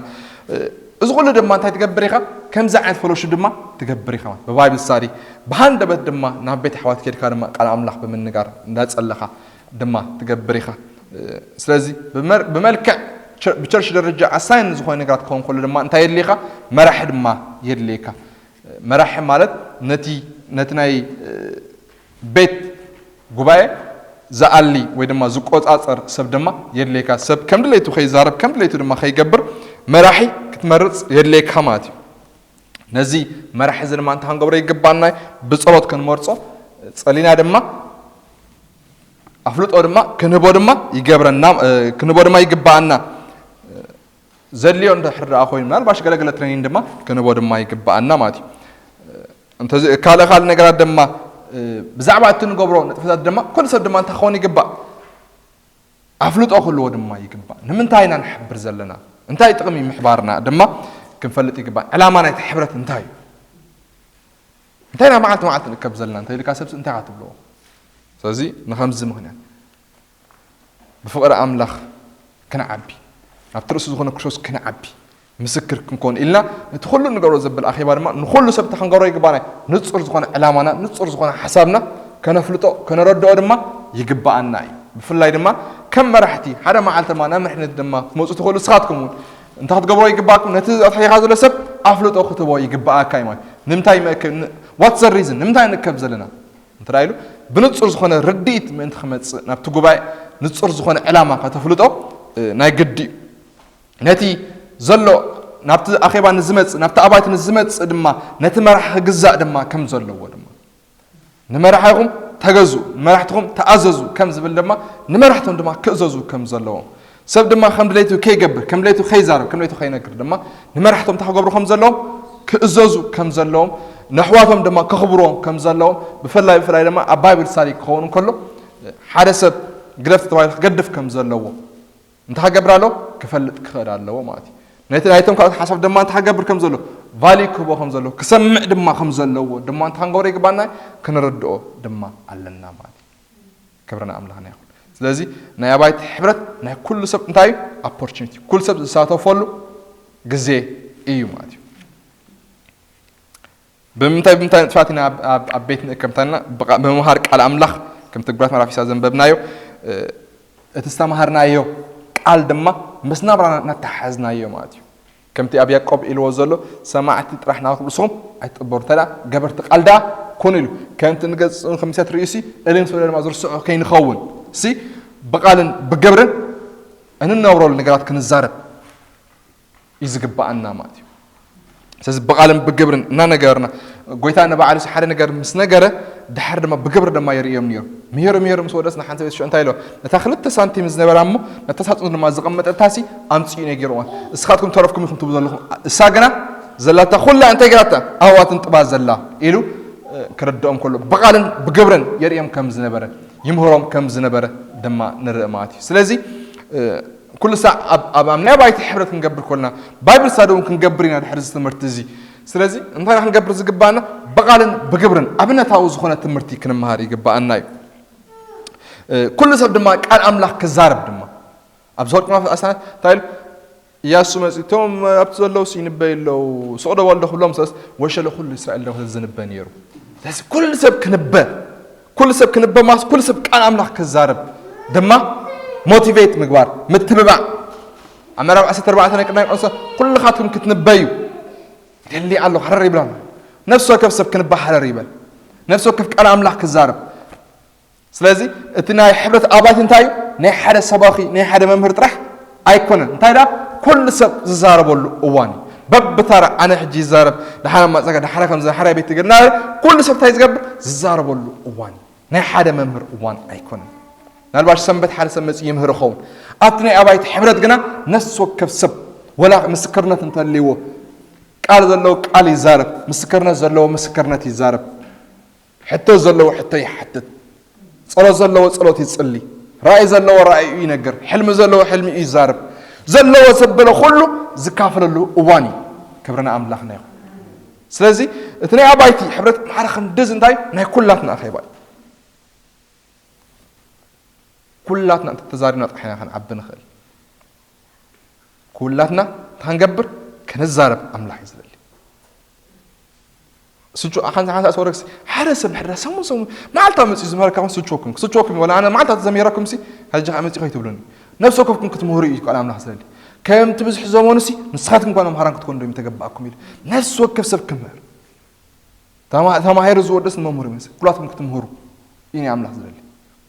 እዚ ኩሉ ድማ እንታይ ትገብር ኢኻ? ከምዚ ዓይነት ፈሎሽፕ ድማ ትገብር ኢኻ። ብባይብል ስታዲ ብሃንደበት ድማ ናብ ቤት ኣሕዋት ኬድካ ድማ ቃል ኣምላኽ ብምንጋር እንዳጸለኻ ድማ ትገብር ኢኻ። ስለዚ ብመልክዕ ብቸርች ደረጃ ኣሳይን ዝኾነ ነገራት ክኸውን ከሎ ድማ እንታይ የድልየካ? መራሒ ድማ የድልየካ። መራሒ ማለት ነቲ ነቲ ናይ ቤት ጉባኤ ዝኣሊ ወይ ድማ ዝቆጻጸር ሰብ ድማ የድልየካ። ሰብ ከም ድሌቱ ከይዛረብ ከም ድሌቱ ድማ ከይገብር መራሒ ክትመርጽ የድልየካ ማለት እዩ። ነዚ መራሒ እዚ ድማ እንታይ ክንገብሮ ይግባና? ብጸሎት ክንመርጾ ጸሊና ድማ ኣፍልጦ ድማ ክንህቦ ድማ ይገብረና ክንህቦ ድማ ይግባኣና። ዘድልዮ እንድሕር ደኣ ኮይኑ ምናልባሽ ገለገለ ትሬኒንግ ድማ ክንህቦ ድማ ይግባኣና ማለት እዩ። እንተዚ ካልእ ካልእ ነገራት ድማ ብዛዕባ እቲ ንገብሮ ንጥፈታት ድማ ኩሉ ሰብ ድማ እንታይ ክኸውን ይግባእ? ኣፍልጦ ክህልዎ ድማ ይግባእ። ንምንታይ ኢና ንሕብር ዘለና? እንታይ ጥቕሚ ምሕባርና ድማ ክንፈልጥ ይግባእ። ዕላማ ናይቲ ሕብረት እንታይ እዩ? እንታይ ኢና መዓልቲ መዓልቲ ንእከብ ዘለና እንተ ኢልካ ሰብሲ እንታይ ኢኻ ትብልዎ? ስለዚ ንኸምዚ ምኽንያት ብፍቕሪ ኣምላኽ ክንዓቢ፣ ናብቲ ርእሲ ዝኾነ ክርስቶስ ክንዓቢ፣ ምስክር ክንኮን ኢልና ነቲ ኩሉ ንገብሮ ዘብል ኣኼባ ድማ ንኹሉ ሰብ እንታይ ክንገብሮ ይግባና እዩ? ንጹር ዝኾነ ዕላማና፣ ንጹር ዝኾነ ሓሳብና ከነፍልጦ፣ ከነረድኦ ድማ ይግባኣና እዩ። ብፍላይ ድማ ከም መራሕቲ ሓደ መዓልቲ ድማ ናብ መሪሕነት ድማ ክትመጹ ትኽእሉ ንስኻትኩም እውን እንታይ ክትገብሮ ይግባእኩም? ነቲ ኣትሒኻ ዘሎ ሰብ ኣፍልጦ ክትቦ ይግባኣካ እዩ ማለት። ንምንታይ መእከ-፣ ን-፣ what's the reason? ንምንታይ ንእከብ ዘለና? እንተ ኢሉ ብንጹር ዝኾነ ርድኢት ምእንቲ ክመጽእ፣ ናብቲ ጉባኤ ንጹር ዝኾነ ዕላማ ከተፍልጦ፣ እ፣ ናይ ግዲ እዩ። ነቲ ዘሎ ናብቲ ኣኼባ ንዝመጽእ፣ ናብቲ ኣባይቲ ንዝመጽእ ድማ፣ ነቲ መራሒ ክግዛእ ድማ ከም ዘለዎ ድማ፣ ንመራሒኹም ተገዙ፣ ንመራሕትኹም ተኣዘዙ ከም ዝብል ድማ፣ ንመራሕቶም ድማ ክእዘዙ ከም ዘለዎም፣ ሰብ ድማ ከም ድሌቱ ከይገብር፣ ከም ድሌቱ ከይዛረብ፣ ከም ድሌቱ ከይነግር ድማ፣ ንመራሕቶም እንታይ ክገብሩ ከም ዘለዎም፣ ክእዘዙ ከም ዘለዎም፣ ነሕዋቶም ድማ ከኽብርዎም ከም ዘለዎም፣ ብፍላይ፣ ብፍላይ ድማ ኣብ ባይብል ስታዲ ክኸውን እንከሎ፣ ሓደ ሰብ ግደፍ ተባሂሉ ክገድፍ ከም ዘለዎ፣ እንታይ ክገብር ኣለዎ? ክፈልጥ ክኽእል ኣለዎ ማለት እዩ። ነቲ ናይቶም ካልኦት ሓሳብ ድማ እንታይ ክገብር ከም ዘለዎ፣ ቫልዩ ክህቦ ከም ዘለዎ፣ ክሰምዕ ድማ ከም ዘለዎ ድማ እንታይ ክንገብሮ ይግባና? ክንርድኦ ድማ ኣለና ማለት እዩ። ክብሪ ንኣምላኽና ይኹን። ስለዚ ናይ ኣባይቲ ሕብረት ናይ ኩሉ ሰብ እንታይ እዩ? ኦፖርቹኒቲ፣ ኩሉ ሰብ ዝሳተፈሉ ግዜ እዩ ማለት እዩ። ብምንታይ፣ ብምንታይ ንጥፋት ኢና ኣብ፣ ኣብ፣ ኣብ ቤት ንእከብ እንተልና፣ ብቓ-፣ ብምምሃር ቃል ኣምላኽ፣ ከምቲ ግብራት መራፊሳ ዘንበብናዮ፣ እ፣ እቲ ዝተማሃርናዮ ቃል ድማ ምስ ናብራና እናተሓዝናዮ ማለት እዩ። ከምቲ ኣብ ያዕቆብ ኢልዎ ዘሎ፣ ሰማዕቲ ጥራሕ ናባኹም ርእስኹም ኣይትጥበሩ፣ እንተ ደኣ ገበርቲ ቃል ደኣ ኩኑ ኢሉ። ከምቲ ንገጽ፣ ከም ምሳት ርእሲ፣ እልም ስለ ድማ ዝርስዖ ከይንኸውን፣ ሲ ብቓልን ብግብርን እንነብረሉ ነገራት ክንዛረብ እዩ ዝግባኣና ማለት እዩ። ስለዚ ብቓልን ብግብርን እናነገርና፣ ጎይታ ንባዕሉ ሓደ ነገር ምስ ነገረ፣ ድሓር ድማ ብግብሪ ድማ የርእዮም ነይሩ። ምሂሩ፣ ምሂሩ ምስ ወደስ ንሓንቲ ቤት ሽዑ እንታይ ኢሎ? ነታ ክልተ ሳንቲም ዝነበራ እሞ ነታ ሳጹን ድማ ዘቐመጠታሲ ኣምጽኡ ነጊርዋ። እስኻትኩም ተረፍኩም ኢኹም ትብሉ ዘለኹም። እሳ ግና ዘላታ ኩላ እንታይ ገራታ? ኣህዋትን ጥባ ዘላ ኢሉ፣ እ፣ ክረድኦም ከሎ ብቓልን ብግብርን የርእዮም ከም ዝነበረ፣ ይምህሮም ከም ዝነበረ ድማ ንርኢ ማለት እዩ። ስለዚ፣ እ፣ ኩሉ ሳዕ ኣብ፣ ኣብ፣ ኣብ ናይ ኣባይቲ ሕብረት ክንገብር ከለና፣ ባይብል ስታዲ እውን ክንገብር ኢና ድሕሪ እዚ ትምህርቲ እዚ። ስለዚ እንታይ ኢና ክንገብር ዝግባኣና? ብቓልን ብግብርን ኣብነታዊ ዝኾነ ትምህርቲ ክንመሃር ይግባኣና እዩ። እ፣ ኩሉ ሰብ ድማ ቃል ኣምላኽ ክዛረብ ድማ። ኣብ ዘኍልቁ ምዕራፍ ኣስታት እንታይ ኢሉ? ኢያሱ መጺኡ፣ "እቶም ኣብቲ ዘለዉ ይንበዩ ኣለዉ፣ ስቕ ዶ በሉ ዶ?" ክብሎም፣ ሰስ ወሸለ ኩሉ እስራኤል ዶ ዝንበ ነይሩ። ስለዚ ኩሉ ሰብ ክንበ፣ ኩሉ ሰብ ክንበ ማስ፣ ኩሉ ሰብ ቃል ኣምላኽ ክዛረብ ድማ ሞቲቬት ምግባር፣ ምትብባዕ። ኣብ ምዕራፍ ዓሰርተ ኣርባዕተ ናይ ቅዳይ ቆሮንቶስ፣ "ኩልኻትኩም ክትንበዩ ይደሊ ኣለኹ፣ ሃረር ይብላ። ነፍሲ ወከፍ ሰብ ክንበ ሃረር ይበል። ነፍሲ ወከፍ ቃል ኣምላኽ ክዛረብ." ስለዚ እቲ ናይ ሕብረት ኣባይቲ እንታይ እዩ? ናይ ሓደ ሰባኺ፣ ናይ ሓደ መምህር ጥራሕ ኣይኮነን። እንታይ ደኣ? ኩሉ ሰብ ዝዛረበሉ እዋን እዩ። በብተራ ኣነ ሕጂ ይዛረብ፣ ደሓረ ማጸጋ፣ ደሓረ ከምዚ፣ ደሓረ ቤት ትግርና፣ ኩሉ ሰብ እንታይ ዝገብር? ዝዛረበሉ እዋን እዩ። ናይ ሓደ መምህር እዋን ኣይኮነን። ምናልባሽ ሰንበት ሓደ ሰብ መጺኡ ይምህር ይኸውን። ኣብቲ ናይ ኣባይቲ ሕብረት ግና ነፍሲ ወከፍ ሰብ ወላ ምስክርነት እንተልይዎ፣ ቃል ዘለዎ ቃል ይዛረብ፣ ምስክርነት ዘለዎ ምስክርነት ይዛረብ፣ ሕቶ ዘለዎ ሕቶ ይሓትት፣ ጸሎት ዘለዎ ጸሎት ይጽሊ፣ ራእይ ዘለዎ ራእዩ ይነግር፣ ሕልሚ ዘለዎ ሕልሚ ይዛረብ፣ ዘለዎ ዘበለ ኩሉ ዝካፈለሉ እዋን እዩ። ክብሪ ንኣምላኽና ይኹን። ስለዚ እቲ ናይ ኣባይቲ ሕብረት ማዕረ ክንድዚ እንታይ ናይ ኩላትና ኣኼባ እዩ። ኩላትና እንተተዛሪብና ጥራሕ ኢና ክንዓቢ ንኽእል። ኩላትና እንታይ ክንገብር? ክንዛረብ ኣምላኽ እዩ ዝደሊ። ስቹ-፣ ሓንሳ፣ ሓንሳ ሰው ረክሲ፣ ሓደ ሰብ ሕድራ ሰሙን፣ ሰሙን፣ መዓልታ መጺኡ ዝምህረካ ኹን ስቹ ወክም፣ ስቹ ወክም፣ ወላ ኣነ መዓልታ ተዘሚረኩም ሲ፣ ሕጂ ኸዓ መጺኡ ከይትብሉኒ። ነፍሲ ወከፍኩም ክትምህሩ እዩ ቃል ኣምላኽ ዝደሊ። ከምቲ ብዝሒ ዘመኑ ሲ፣ ንስኻትኩም ጓል መምሃራን ክትኮኑ ዶ ተገባእኩም ኢሉ። ነፍሲ ወከፍ ሰብ ክምህር። ተማ-፣ ተማሂሩ ዝወደስ ንመምህሩ ይመስል። ኩላትኩም ክትምህሩ እዩ ናይ ኣምላኽ ዝደሊ።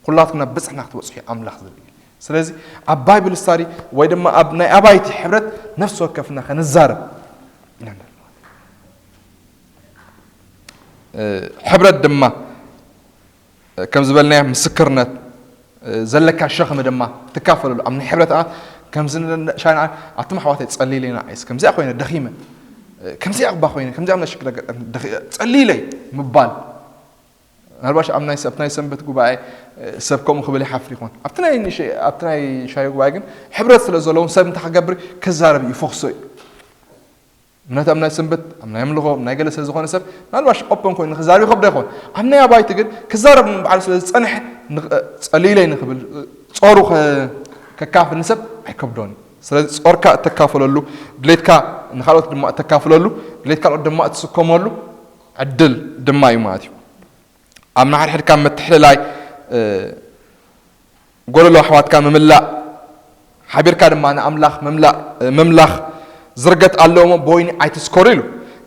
ኩላትኩም ናብ ብጽሕና ክትበጽሑ እዩ ኣምላኽ ዝደሊ። ስለዚ ኣብ ባይብል ስታዲ ወይ ድማ ኣብ ናይ ኣባይቲ ሕብረት ነፍሲ ወከፍና ከንዛረብ ኢና ንደሊ። እ፣ ሕብረት ድማ፣ እ፣ ከም ዝበልናዮ ምስክርነት፣ እ፣ ዘለካ ሸኽሚ ድማ ትካፈለሉ። ኣብ ናይ ሕብረት ኣባት ከምዚ ን-፣ ን-፣ ሻና ኣቱም ኣሕዋተይ ጸልይለይ ንዓይስ ከምዚኣ ኮይነ ደኺመ፣ እ፣ ከምዚኣ እባ ኮይነ፣ ከምዚኣ ኣብ ናይ ሽግር ኣጋጣሚ ደኺ-፣ ጸልይለይ ምባል። ምናልባሽ ኣብ ናይ፣ ኣብ ናይ ሰንበት ጉባኤ፣ እ፣ ሰብ ከምኡ ክብል ይሓፍር ይኾን። ኣብቲ ናይ ንሽ-፣ ኣብቲ ናይ ሻሂ ጉባኤ ግን ሕብረት ስለ ዘለዎም ሰብ እንታይ ክገብር? ክዛረብ እዩ፣ ይፈኽሶ እዩ። እምነት ኣብ ናይ ሰንበት፣ ኣብ ናይ ኣምልኾ፣ ኣብ ናይ ገለ ስለ ዝኾነ ሰብ ምናልባሽ ኦፐን ኮይኑ ክዛረብ ይኸብዶ ይኾን። ኣብ ናይ ኣባይቲ ግን ክዛረብ ንባዕሉ ስለ ዝጸንሐ ንኽ-፣ ጸልይለይ ንኽብል፣ ጾሩ ከ-፣ ከካፍል ንሰብ ኣይከብዶን እዩ። ስለዚ ጾርካ እተካፍለሉ፣ ድሌትካ ንኻልኦት ድማ እተካፍለሉ፣ ድሌት ካልኦት ድማ እትስከመሉ ዕድል ድማ እዩ ማለት እዩ። ኣብ ንሓድሕድካ ምትሕልላይ፣ እ፣ ጎደሎ ኣሕዋትካ ምምላእ፣ ሓቢርካ ድማ ንኣምላኽ ምምላእ፣ ምምላኽ፣ ዝርገት ኣሎ እሞ ብወይኒ ኣይትስከሩ ኢሉ።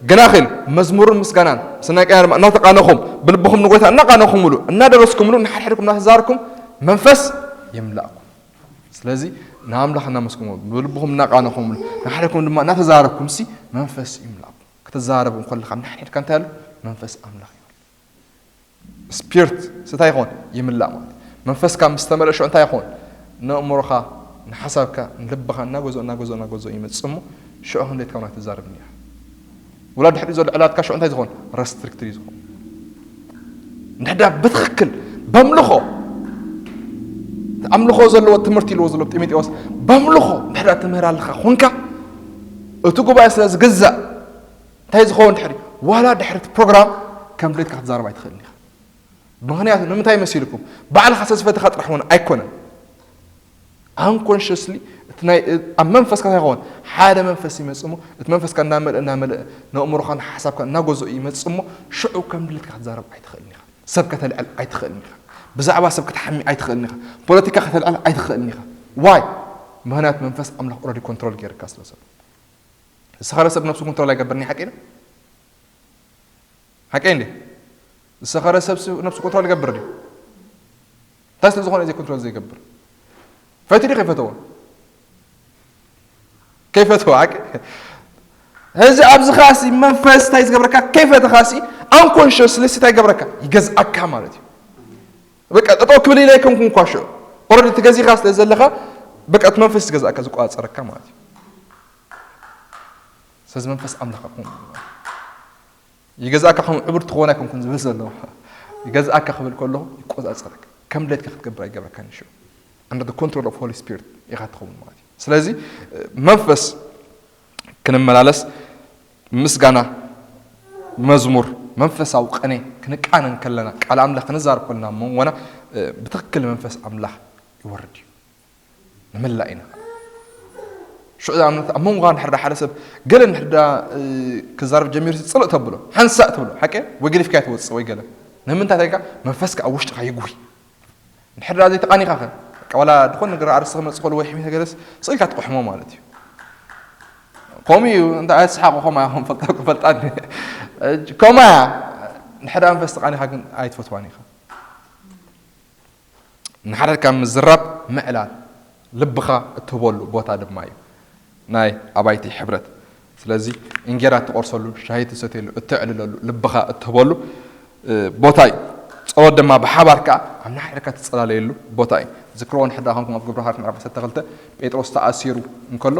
ግናኺ ኢሉ፣ መዝሙርን ምስጋናን ምስናይ ቃና ድማ እናተቃነኹም፣ ብልብኹም ንጎይታ እናቃነኹምሉ፣ እናደረስኩምሉ፣ ንሓድሕድኩም እናተዛረብኩም፣ መንፈስ ይምላእኩም። ስለዚ ንኣምላኽ እናመስግኑ፣ ብልብኹም እናቃነኹምሉ፣ ንሓድሕድኩም ድማ እናተዛረብኩም ሲ መንፈስ ይምላእኩም። ክትዛረብ እንከለኻ ንሓድሕድካ እንታይ ኣሎ? መንፈስ ኣምላኽ ይወርድ። ስፒሪት እንታይ ይኾን? ይምላእ ማለት። መንፈስካ ምስ ተመልአ ሽዑ እንታይ ይኾን? ነእምሮኻ፣ ንሓሳብካ፣ ንልብኻ እናገዝኦ፣ እናገዝኦ፣ እናገዝኦ ይመጽእ እሞ ሽዑ ክንደይ ትካብ ትዛረብ እኒኻ። ወላ ድሕሪ ዘሎ ዕላትካ ሽዑ እንታይ ዝኾን? ረስትሪክትድ እዩ ዝኾን። እንድሕዳ ብትኽክል በምልኾ፣ ኣምልኾ ዘለዎ ትምህርቲ ኢልዎ ዘሎ ጢሞቴዎስ፣ በምልኾ እንድሕዳ ትምህር ኣለኻ ኾንካ፣ እቲ ጉባኤ ስለ ዝግዛእ፣ እንታይ ዝኸውን ድሕሪ? ዋላ ድሕሪ እቲ ፕሮግራም ከም ድሌትካ ክትዛረብ ኣይትኽእልን ኢኻ። ምኽንያቱ ንምንታይ መሲልኩም? ባዕልኻ ስለ ዝፈተኻ ጥራሕ እውን ኣይኮነን። ኣንኮንሽስሊ እቲ ናይ፣ ኣብ መንፈስካ እንታይ ይኸውን? ሓደ መንፈስ ይመጽእ እሞ፣ እቲ መንፈስካ እናመልአ፣ እናመልአ፣ ነእምሮኻ፣ ንሓሳብካ እናገዝኦ ይመጽእ እሞ፣ ሽዑ ከም ድሌትካ ክትዛረብ ኣይትኽእልን ኢኻ። ሰብ ከተልዕል ኣይትኽእልን ኢኻ። ብዛዕባ ሰብ ክትሓሚ ኣይትኽእልን ኢኻ። ፖለቲካ ከተልዕል ኣይትኽእልን ኢኻ። ዋይ? ምኽንያቱ መንፈስ ኣምላኽ ኦልሬዲ ኮንትሮል ገይርካ ስለ ዘሎ። ዝሰኸረ ሰብ ነብሱ ኮንትሮል ኣይገብርን እዩ። ሓቂ ነው? ሓቂ እንዴ? ዝሰኸረ ሰብ ስ-፣ ነብሱ ኮንትሮል ይገብር ድዩ? እንታይ ስለ ዝኾነ እዚ ኮንትሮል ዘይገብር? ፈትዩ ድዩ ከይፈተዎ? ከይፈተዎ፣ ሓቂ? እዚ ኣብዚ ኸዓ ሲ መንፈስ እንታይ ዝገብረካ? ከይፈተኻ ሲ፣ ኣንኮንሽስሊ ሲ እንታይ ይገብረካ? ይገዝኣካ ማለት እዩ። በቃ ጠጠው ክብል ኢለ ኣይኮንኩን እኳ ሽዑ። ኦልሬዲ ተገዚኻ ስለ ዘለኻ፣ በቃ እቲ መንፈስ ዝገዝኣካ፣ ዝቆጻጸረካ ማለት እዩ። ስለዚ መንፈስ ኣምላኽ ይኹን። ይገዝኣካ ከም ዕቡድ ትኸውን ኣይኮንኩን ዝብል ዘለኹ። ይገዝኣካ ክብል ከለኹ ይቆጻጸረካ። ከም ድሌትካ ክትገብር ኣይገብረካን እዩ ሽዑ። Under the control of Holy Spirit ኢኻ ትኸውን ማለት እዩ። ስለዚ መንፈስ ክንመላለስ ምስጋና፣ መዝሙር፣ መንፈሳዊ ቅኔ ክንቃነ እንከለና፣ ቃል ኣምላኽ ክንዛረብ ከለና፣ ኣብ መንጎና ብትኽክል መንፈስ ኣምላኽ ይወርድ እዩ። ንምላ ኢና። ሽዑ ንኣብነት ኣብ መንጎኻ እንድሕር ዳ ሓደ ሰብ ገለ እንድሕር ዳ ክዛረብ ጀሚሩ፣ ጽልእ ተብሎ፣ ሓንሳእ ትብሎ፣ ሓቂ ወይ ገሊፍካዮ ትወጽእ ወይ ገለ። ንምንታይ ተይካ መንፈስካ ኣብ ውሽጥኻ ይጉሂ። እንድሕር ዳ ዘይተቓኒኻ ከ፣ በቃ ዋላ ዝኾነ ነገር ኣርእስቲ ክመጽእ ከሎ ወይ ሕሜት ነገርስ ስቕ ኢልካ ትቕሕሞ ማለት እዩ። ከምኡ እዩ፣ እንታይ ኣትስሓቑ፣ ከምኣ ኢኹም ፈልጣ-፣ ፈልጣኒ። ከምኣ እያ። እንድሕር ዳ መንፈስ ተቓኒኻ ግን ኣይትፈትዋን ኢኻ። ንሓደርካ ምዝራብ ምዕላል ልብኻ እትህበሉ ቦታ ድማ እዩ ናይ ኣባይቲ ሕብረት። ስለዚ እንጌራ እትቖርሰሉ፣ ሻሂ እትሰትየሉ፣ እተዕልለሉ፣ ልብኻ እትህበሉ፣ እ፣ ቦታ እዩ። ጸሎት ድማ ብሓባር ከኣ ኣብ ንሓድሕድካ ትጸላለየሉ ቦታ እዩ። ዝክርዎ እንድሕር ደኣ ኾንኩም ኣብ ግብረ ሃዋርያት ምዕራፍ ዓሰርተ ክልተ ጴጥሮስ ተኣሲሩ እንከሎ፣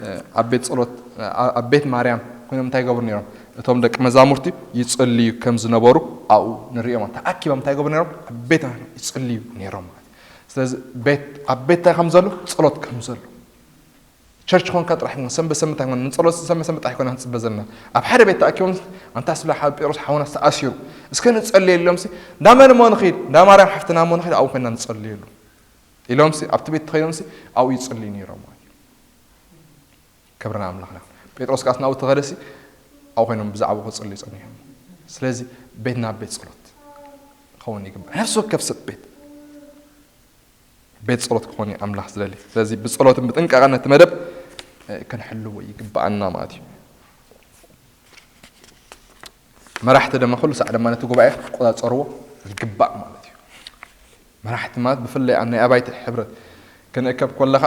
እ፣ ኣብ ቤት ጸሎት፣ እ፣ ኣብ ቤት ማርያም ኮይኖም እንታይ ይገብሩ ነይሮም? እቶም ደቂ መዛሙርቲ ይጽልዩ ከም ዝነበሩ ኣብኡ ንርእዮም። ተኣኪቦም እንታይ ይገብሩ ነይሮም? ኣብ ቤት ማርያም ይጽልዩ ነይሮም ማለት እዩ። ስለዚ ቤት፣ ኣብ ቤት እንታይ ከም ዘሎ? ጸሎት ከም ዘሎ። ቸርች ኾንካ ጥራሕ ይኹን፣ ሰንበት ሰንበት ኣይኮነን፣ ንጸሎት ሰንበት ሰንበት ጥራሕ ኣይኮነን ክንጽበ ዘለና። ኣብ ሓደ ቤት ተኣኪቦም፣ ኣንታ ስለ ሓ-፣ ጴጥሮስ ሓውና ተኣሲሩ፣ እስከ ንጸልየሎም ሲ፣ እንዳ መን እሞ ንኺድ? እንዳ ማርያም ሓፍትና እሞ ንኺድ፣ ኣብኡ ኮይና ንጸልየሉ ኢሎም ሲ፣ ኣብቲ ቤት ተኸይዶም ሲ፣ ኣብኡ ይጽልዩ ነይሮም ማለት እዩ። ክብሪ ንኣምላኽና። ጴጥሮስ ከኣስ ናብኡ ተኸደ ሲ፣ ኣብኡ ኮይኖም ብዛዕባኡ ክጽልዩ ጸኒሖም። ስለዚ ቤትና ቤት ጸሎት ክኸውን ይግባእ። ነፍሲ ወከፍ ሰብ ቤት ቤት ጸሎት ክኾን እዩ ኣምላኽ ዝደሊ። ስለዚ ብጸሎትን ብጥንቃቐን ነቲ መደብ፣ እ፣ ክንሕልዎ ይግብኣና ማለት እዩ። መራሕቲ ድማ ኩሉ ሳዕ ድማ ነቲ ጉባኤ ክቆጻጸርዎ ይግባእ ማለት እዩ። መራሕቲ ማለት ብፍላይ ኣብ ናይ ኣባይቲ ሕብረት ክንእከብ ከለኻ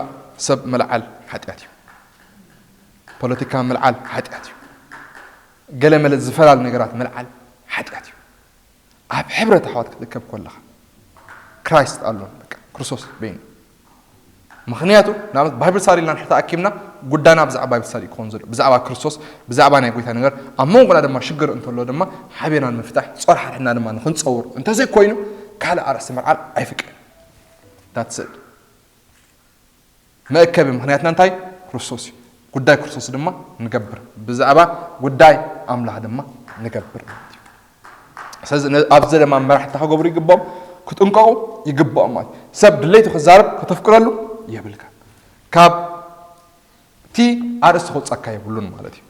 ሰብ ምልዓል ሓጢኣት እዩ። ፖለቲካ ምልዓል ሓጢኣት እዩ። ገለ መለ ዝፈላል ነገራት ምልዓል ሓጢኣት እዩ። ኣብ ሕብረት ኣሕዋት ክትእከብ ከለኻ ክራይስት ኣሎ፣ በቃ ክርስቶስ በይኑ። ምኽንያቱ ንኣብነት ባይብል ስታዲ ኢልና እንድሕር ተኣኪብና ጉዳና ብዛዕባ ባይብል ስታዲ ክኸውን ዘሎ፣ ብዛዕባ ክርስቶስ፣ ብዛዕባ ናይ ጎይታ ነገር፣ ኣብ መንጎና ድማ ሽግር እንተሎ ድማ ሓቢርና ንምፍታሕ ጾር ሓድሕድና ድማ ንኽንጸውር፣ እንተዘይኮይኑ ካልእ ኣርእስቲ ምልዓል ኣይፍቀድን። That's it። መእከቢ ምኽንያትና እንታይ? ክርስቶስ እዩ። ጉዳይ ክርስቶስ ድማ ንገብር፣ ብዛዕባ ጉዳይ ኣምላኽ ድማ ንገብር ማለት እዩ። ስለዚ ነ-፣ ኣብዚ ድማ መራሕቲ ክገብሩ ይግብኦም፣ ክጥንቀቑ ይግብኦም ማለት እዩ። ሰብ ድሌቱ ክዛረብ ከተፍቅረሉ የብልካ። ካብቲ ኣርእስቲ ክወጻካ የብሉን ማለት እዩ።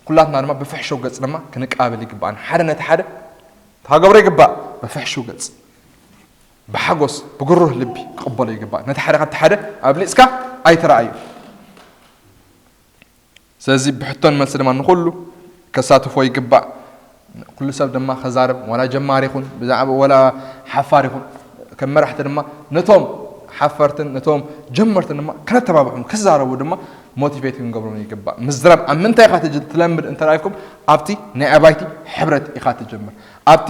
ኩላትና ድማ ብፍሕሽው ገጽ ድማ ክንቃበል ይግባኣና። ሓደ ነቲ ሓደ ተሃገብሮ ይግባእ። ብፍሕሽው ገጽ፣ ብሓጎስ፣ ብግሩህ ልቢ ክቕበሎ ይግባእ። ነቲ ሓደ ካብቲ ሓደ ኣብሊጽካ ኣይትረኣዩ። ስለዚ ብሕቶን መልሲ ድማ ንኹሉ ከሳትፎ ይግባእ። ኩሉ ሰብ ድማ ከዛርብ፣ ዋላ ጀማሪ ይኹን ብዛዕባ ዋላ ሓፋር ይኹን፣ ከም መራሕቲ ድማ ነቶም ሓፈርትን ነቶም ጀመርትን ድማ ከነተባብዖም፣ ክዛረቡ ድማ ሞቲቬት ክንገብሮም ይግባእ። ምዝራብ ኣብ ምንታይ ኢኻ ትጅ- ትለምድ እንተ ኢልኩም፣ ኣብቲ ናይ ኣባይቲ ሕብረት ኢኻ ትጀምር። ኣብቲ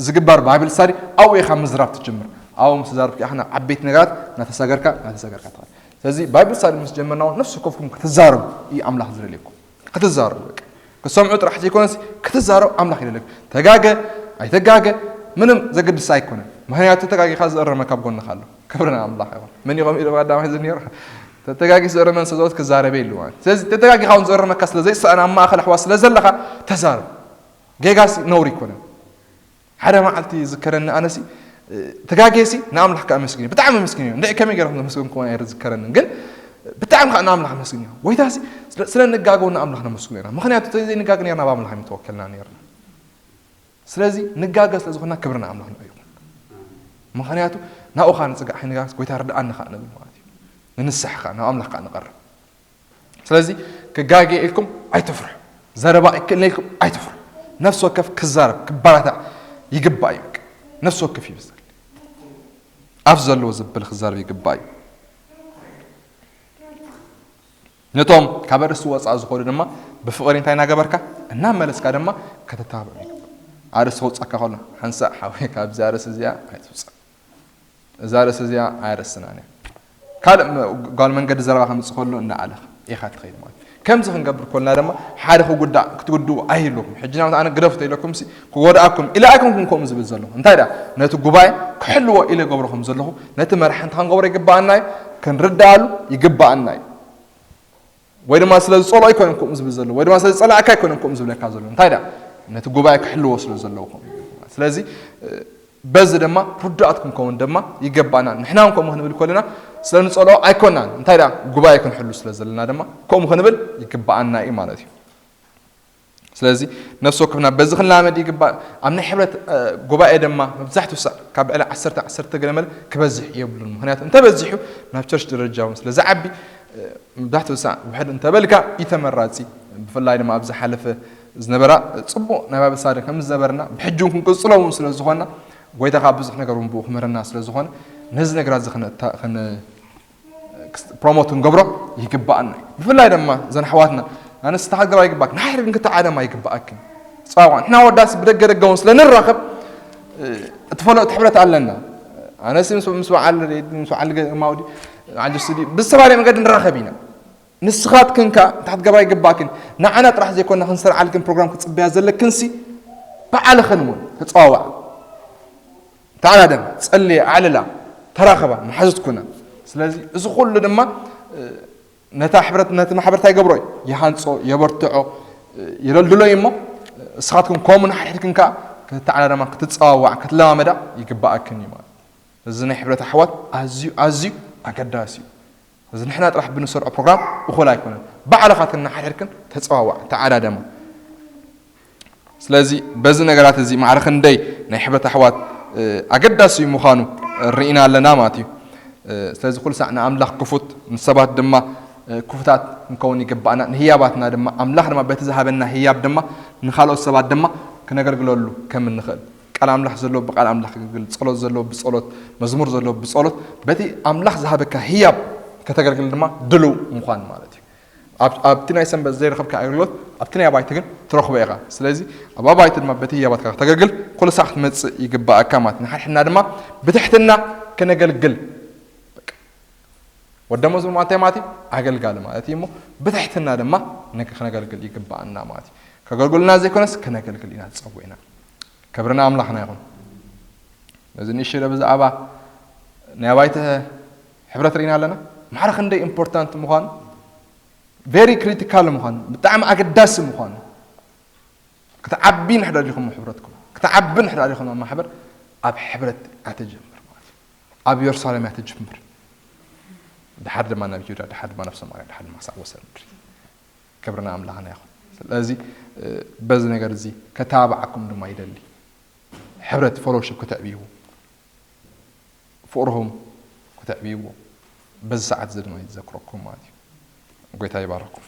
ዝግበር ባይብል ስታዲ ኣብኡ ኢኻ ምዝራብ ትጅምር። ኣብኡ ምስ ተዛረብካ ኢኻ ናብ ዓበይቲ ነገራት እናተሳገርካ እናተሳገርካ ትኸድ። ስለዚ ባይብል ስታዲ ምስ ጀመርና እውን ነፍሲ ወከፍኩም ክትዛረቡ እዩ ኣምላኽ ዝደልየኩም። ክትዛረቡ በቃ። ክትሰምዑ ጥራሕ ዘይኮነስ ክትዛረቡ ኣምላኽ ይደልየኩም። ተጋገ ኣይተጋገ ምንም ዘገድስ ኣይኮነን። ምኽንያቱ ተጋጊኻ ዝእረመካ ኣብ ጎንኻ ኣሎ። ክብርና ኣምላኽ ይኹን። መን ይኾም ኢሉ ቀዳማይ ዝኒሩ? ተተጋጊ ዝእረመን ሰዘወት ክዛረበ ኢሉ ማለት። ስለዚ ተተጋጊኻ እውን ዝእረመካ ስለ ዘይሰኣን ኣብ ማእኸል ኣሕዋት ስለ ዘለኻ ተዛረብ። ጌጋሲ ነውሪ ኣይኮነን። ሓደ መዓልቲ ዝከረኒ ኣነሲ ተጋጌሲ ንኣምላኽ ከኣ መስግን ብጣዕሚ መስግን እዩ። እንደ ከመይ ገይረ መስግን ከሆነ ኣይዝከረንን፣ ግን ብጣዕሚ ከኣ ንኣምላኽ መስግን እዩ። ጎይታሲ ስለ- ስለ ንጋገው ንኣምላኽ ነመስግኖ ኢና። ምኽንያቱ ተዘይንጋገ ነርና ኣብ ኣምላኽ ኣይምተወከልና ነርና። ስለዚ ንጋገ ስለ ዝኾንና ክብሪ ንኣምላኽ ንዑ ይኹን። ምኽንያቱ ናብኡ ኸኣ ንጽጋዕ ኣይንጋገስ፣ ጎይታ ርድኣኒ ኸኣ ንብል ማለት እዩ። ንንስሕ ኸኣ ናብ ኣምላኽ ከኣ ንቐርብ። ስለዚ ክጋገ ኢልኩም ኣይትፍርሑ። ዘረባ ይክእልነ ኢልኩም ኣይትፍርሑ። ነፍሲ ወከፍ ክዛረብ ክባራታዕ ይግባእ እዩ። ነፍሲ ወከፍ ይብዛል ኣብ ዘለዎ ዝብል ክዛረብ ይግባእ እዩ። ነቶም ካብ ኣርእስቲ ወፃእ ዝኾኑ ድማ ብፍቕሪ እንታይ እናገበርካ እናመለስካ ድማ ከተተባብዖም ይግባእ። ኣርእስቲ ከውፃካ ከሎ ሓንሳእ ሓወይ ካብዚ ኣርእስቲ እዚኣ ኣይትውፃእ። እዛ ርእሲ እዚኣ ኣየረስናን እያ። ካልእ ም- ጓል መንገዲ ዘረባ ከምፅእ ከሎ እናኣለኻ ኢኻ ትኸይድ ማለት እዩ። ከምዚ ክንገብር ኮልና ድማ ሓደ ክጉዳእ ክትጉድኡ ኣይህልኩም። ሕጂ ናብቲ ኣነ ግደፉ ተኢለኩም ሲ ክጎድኣኩም ኢለ ኣይኮንኩም ከምኡ ዝብል ዘለኹ። እንታይ ደኣ ነቲ ጉባኤ ክሕልዎ ኢለ ገብሮ ከም ዘለኹ ነቲ መራሒ እንታይ ክንገብሮ ይግባኣና እዩ? ክንርድኣሉ ይግባኣና እዩ። ወይ ድማ ስለ ዝጸልኦ ኣይኮነን ከምኡ ዝብል ዘሎ፣ ወይ ድማ ስለ ዝጸላእካ ኣይኮነን ከምኡ ዝብለካ ዘሎ። እንታይ ደኣ ነቲ ጉባኤ ክሕልዎ ስለ ዘለዎ ከምኡ ይብል። ስለዚ እ፣ በዚ ድማ ርዱኣት ክንከውን ድማ ይገባና። ንሕና እውን ከምኡ ክንብል ከለና ስለ ንጸልኦ ኣይኮናን፣ እንታይ ደኣ ጉባኤ ክንሕሉ ስለ ዘለና ድማ ከምኡ ክንብል ይግባኣና እዩ ማለት እዩ። ስለዚ ነፍሲ ወከፍና በዚ ክንላመድ ይግባእ። ኣብ ናይ ሕብረት እ፣ ጉባኤ ድማ መብዛሕትኡ ሳዕ ካብ ልዕሊ ዓሰርተ ዓሰርተ ገለ መለ ክበዝሕ የብሉን። ምኽንያቱ እንተበዚሑ ናብ ቸርች ደረጃ እውን ስለ ዝዓቢ እ፣ መብዛሕትኡ ሳዕ ውሕድ እንተበልካ እዩ ተመራጺ። ብፍላይ ድማ ኣብ ዝሓለፈ ዝነበራ ጽቡቕ ናይ ባይብል ስታዲ ከም ዝነበረና ብሕጂ እውን ክንቅጽሎ እውን ስለ ዝኾንና ጎይታ ካብ ብዙሕ ነገር እውን ብኡ ክምህረና ስለ ዝኾነ ነዚ ነገራት እዚ ክነ- ክነ- ፕሮሞት ክንገብሮ ይግባኣና እዩ። ብፍላይ ድማ እዘን ኣሕዋትና ኣነስ ተሓገባ ይግባክ ንሓድር ግን ክትዓደማ ይግባኣክን። ጸዋዕ ንሕና ወዳስ ብደገ ደገ እውን ስለ ንራኸብ እ፣ እትፈለጥ ሕብረት ኣለና። ኣነስ ምስ ምስ በዓል ሬድ ምስ በዓል ገ- ማውዲ ዓንጀስ ዲ ብዝተባለ መገዲ ንራኸብ ኢና። ንስኻትክን ከኣ እንታይ ክትገብራ ይግባእክን? ንዓና ጥራሕ ዘይኮና ክንሰርዓልክን ፕሮግራም ክጽበያ ዘለክንሲ ባዕልኽን እውን ተጸዋውዓ። ተዓዳደም፣ ጸልየ፣ ኣዕልላ፣ ተራኸባ፣ መሓዙት ኩና። ስለዚ እዚ ኩሉ ድማ እ፣ ነታ ሕብረት ነቲ ማሕበር እንታይ ይገብሮ እዩ? ይሃንጾ፣ የበርትዖ፣ እ፣ የደልድሎ እዩ እሞ እስኻትክን ከምኡ ንሓድሕድክን ከኣ ክትተዓዳደማ፣ ክትጸዋዋዓ፣ ክትለማመዳ ይግባኣክን እዩ ማለት። እዚ ናይ ሕብረት ኣሕዋት ኣዝዩ ኣዝዩ ኣገዳሲ እዩ። እዚ ንሕና ጥራሕ ብንሰርዖ ፕሮግራም እኹል ኣይኮነን። ባዕልኻትክን ንሓድሕድክን ተጸዋዋዓ፣ ተዓዳደማ። ስለዚ በዚ ነገራት እዚ ማዕረ ክንደይ ናይ ሕብረት ኣሕዋት እ፣ ኣገዳሲ ምዃኑ ርኢና ኣለና ማለት እዩ። እ፣ ስለዚ ኩሉ ሳዕ ንኣምላኽ ክፉት ንሰባት ድማ እ፣ ክፉታት ክንከውን ይግባኣና። ንህያባትና ድማ ኣምላኽ ድማ በቲ ዝሃበና ህያብ ድማ ንኻልኦት ሰባት ድማ ክነገልግለሉ ከም እንኽእል ቃል ኣምላኽ ዘለዎ ብቃል ኣምላኽ ከገልግል፣ ጸሎት ዘለዎ ብጸሎት፣ መዝሙር ዘለዎ ብጸሎት፣ በቲ ኣምላኽ ዝሃበካ ህያብ ከተገልግል ድማ ድሉው ምዃን ማለት እዩ። ኣብ- ኣብቲ ናይ ሰንበት ዘይረኸብካ ኣገልግሎት ኣብቲ ናይ ኣባይቲ ግን ትረኽቦ ኢኻ። ስለዚ ኣብ ኣባይቲ ድማ በቲ ህያባትካ ከተገልግል ኩሉ ሳዕ ክትመጽእ ይግባኣካ ማለት እዩ። ንሓድሕድና ድማ ብትሕትና ከነገልግል በቃ። ወደ መዝሙር ማለት እንታይ ማለት እዩ? ኣገልጋሊ ማለት እዩ እሞ ብትሕትና ድማ ንክ- ከነገልግል ይግባኣና ማለት እዩ። ከገልግሉና ዘይኮነስ ከነገልግል ኢና ዝጸውዕ ኢና። ክብርና ኣምላኽና ይኹን። ነዚ ንእሽቶ ብዛዕባ ናይ ኣባይቲ ሕብረት ርኢና ኣለና። ማዕረ ክንደይ ኢምፖርታንት ምዃኑ ቨሪ ክሪቲካል ምዃኑ ብጣዕሚ ኣገዳሲ ምዃኑ ክትዓቢ ንሕዳ ዲኹም ሕብረትኩም ክትዓቢ ንሕዳ ዲኹም ኣብ ማሕበር ኣብ ሕብረት ኣተጀምር ማለት እዩ። ኣብ የሩሳሌም ኣተጀምር ድሓር ድማ ናብ ይሁዳ ድሓር ድማ ናብ ሰማርያ ድሓር ድማ ክሳዕ ወሰን ምድሪ። ክብርና ኣምላኽና ይኹን። ስለዚ እ፣ በዚ ነገር እዚ ከተባብዓኩም ድማ ይደሊ። ሕብረት ፌሎሺፕ ክትዕብይዎ ፍቕርኹም ክትዕብይዎ በዚ ሰዓት እዚ ድማ ይዘክረኩም ማለት እዩ። ጎይታ ይባረኩም።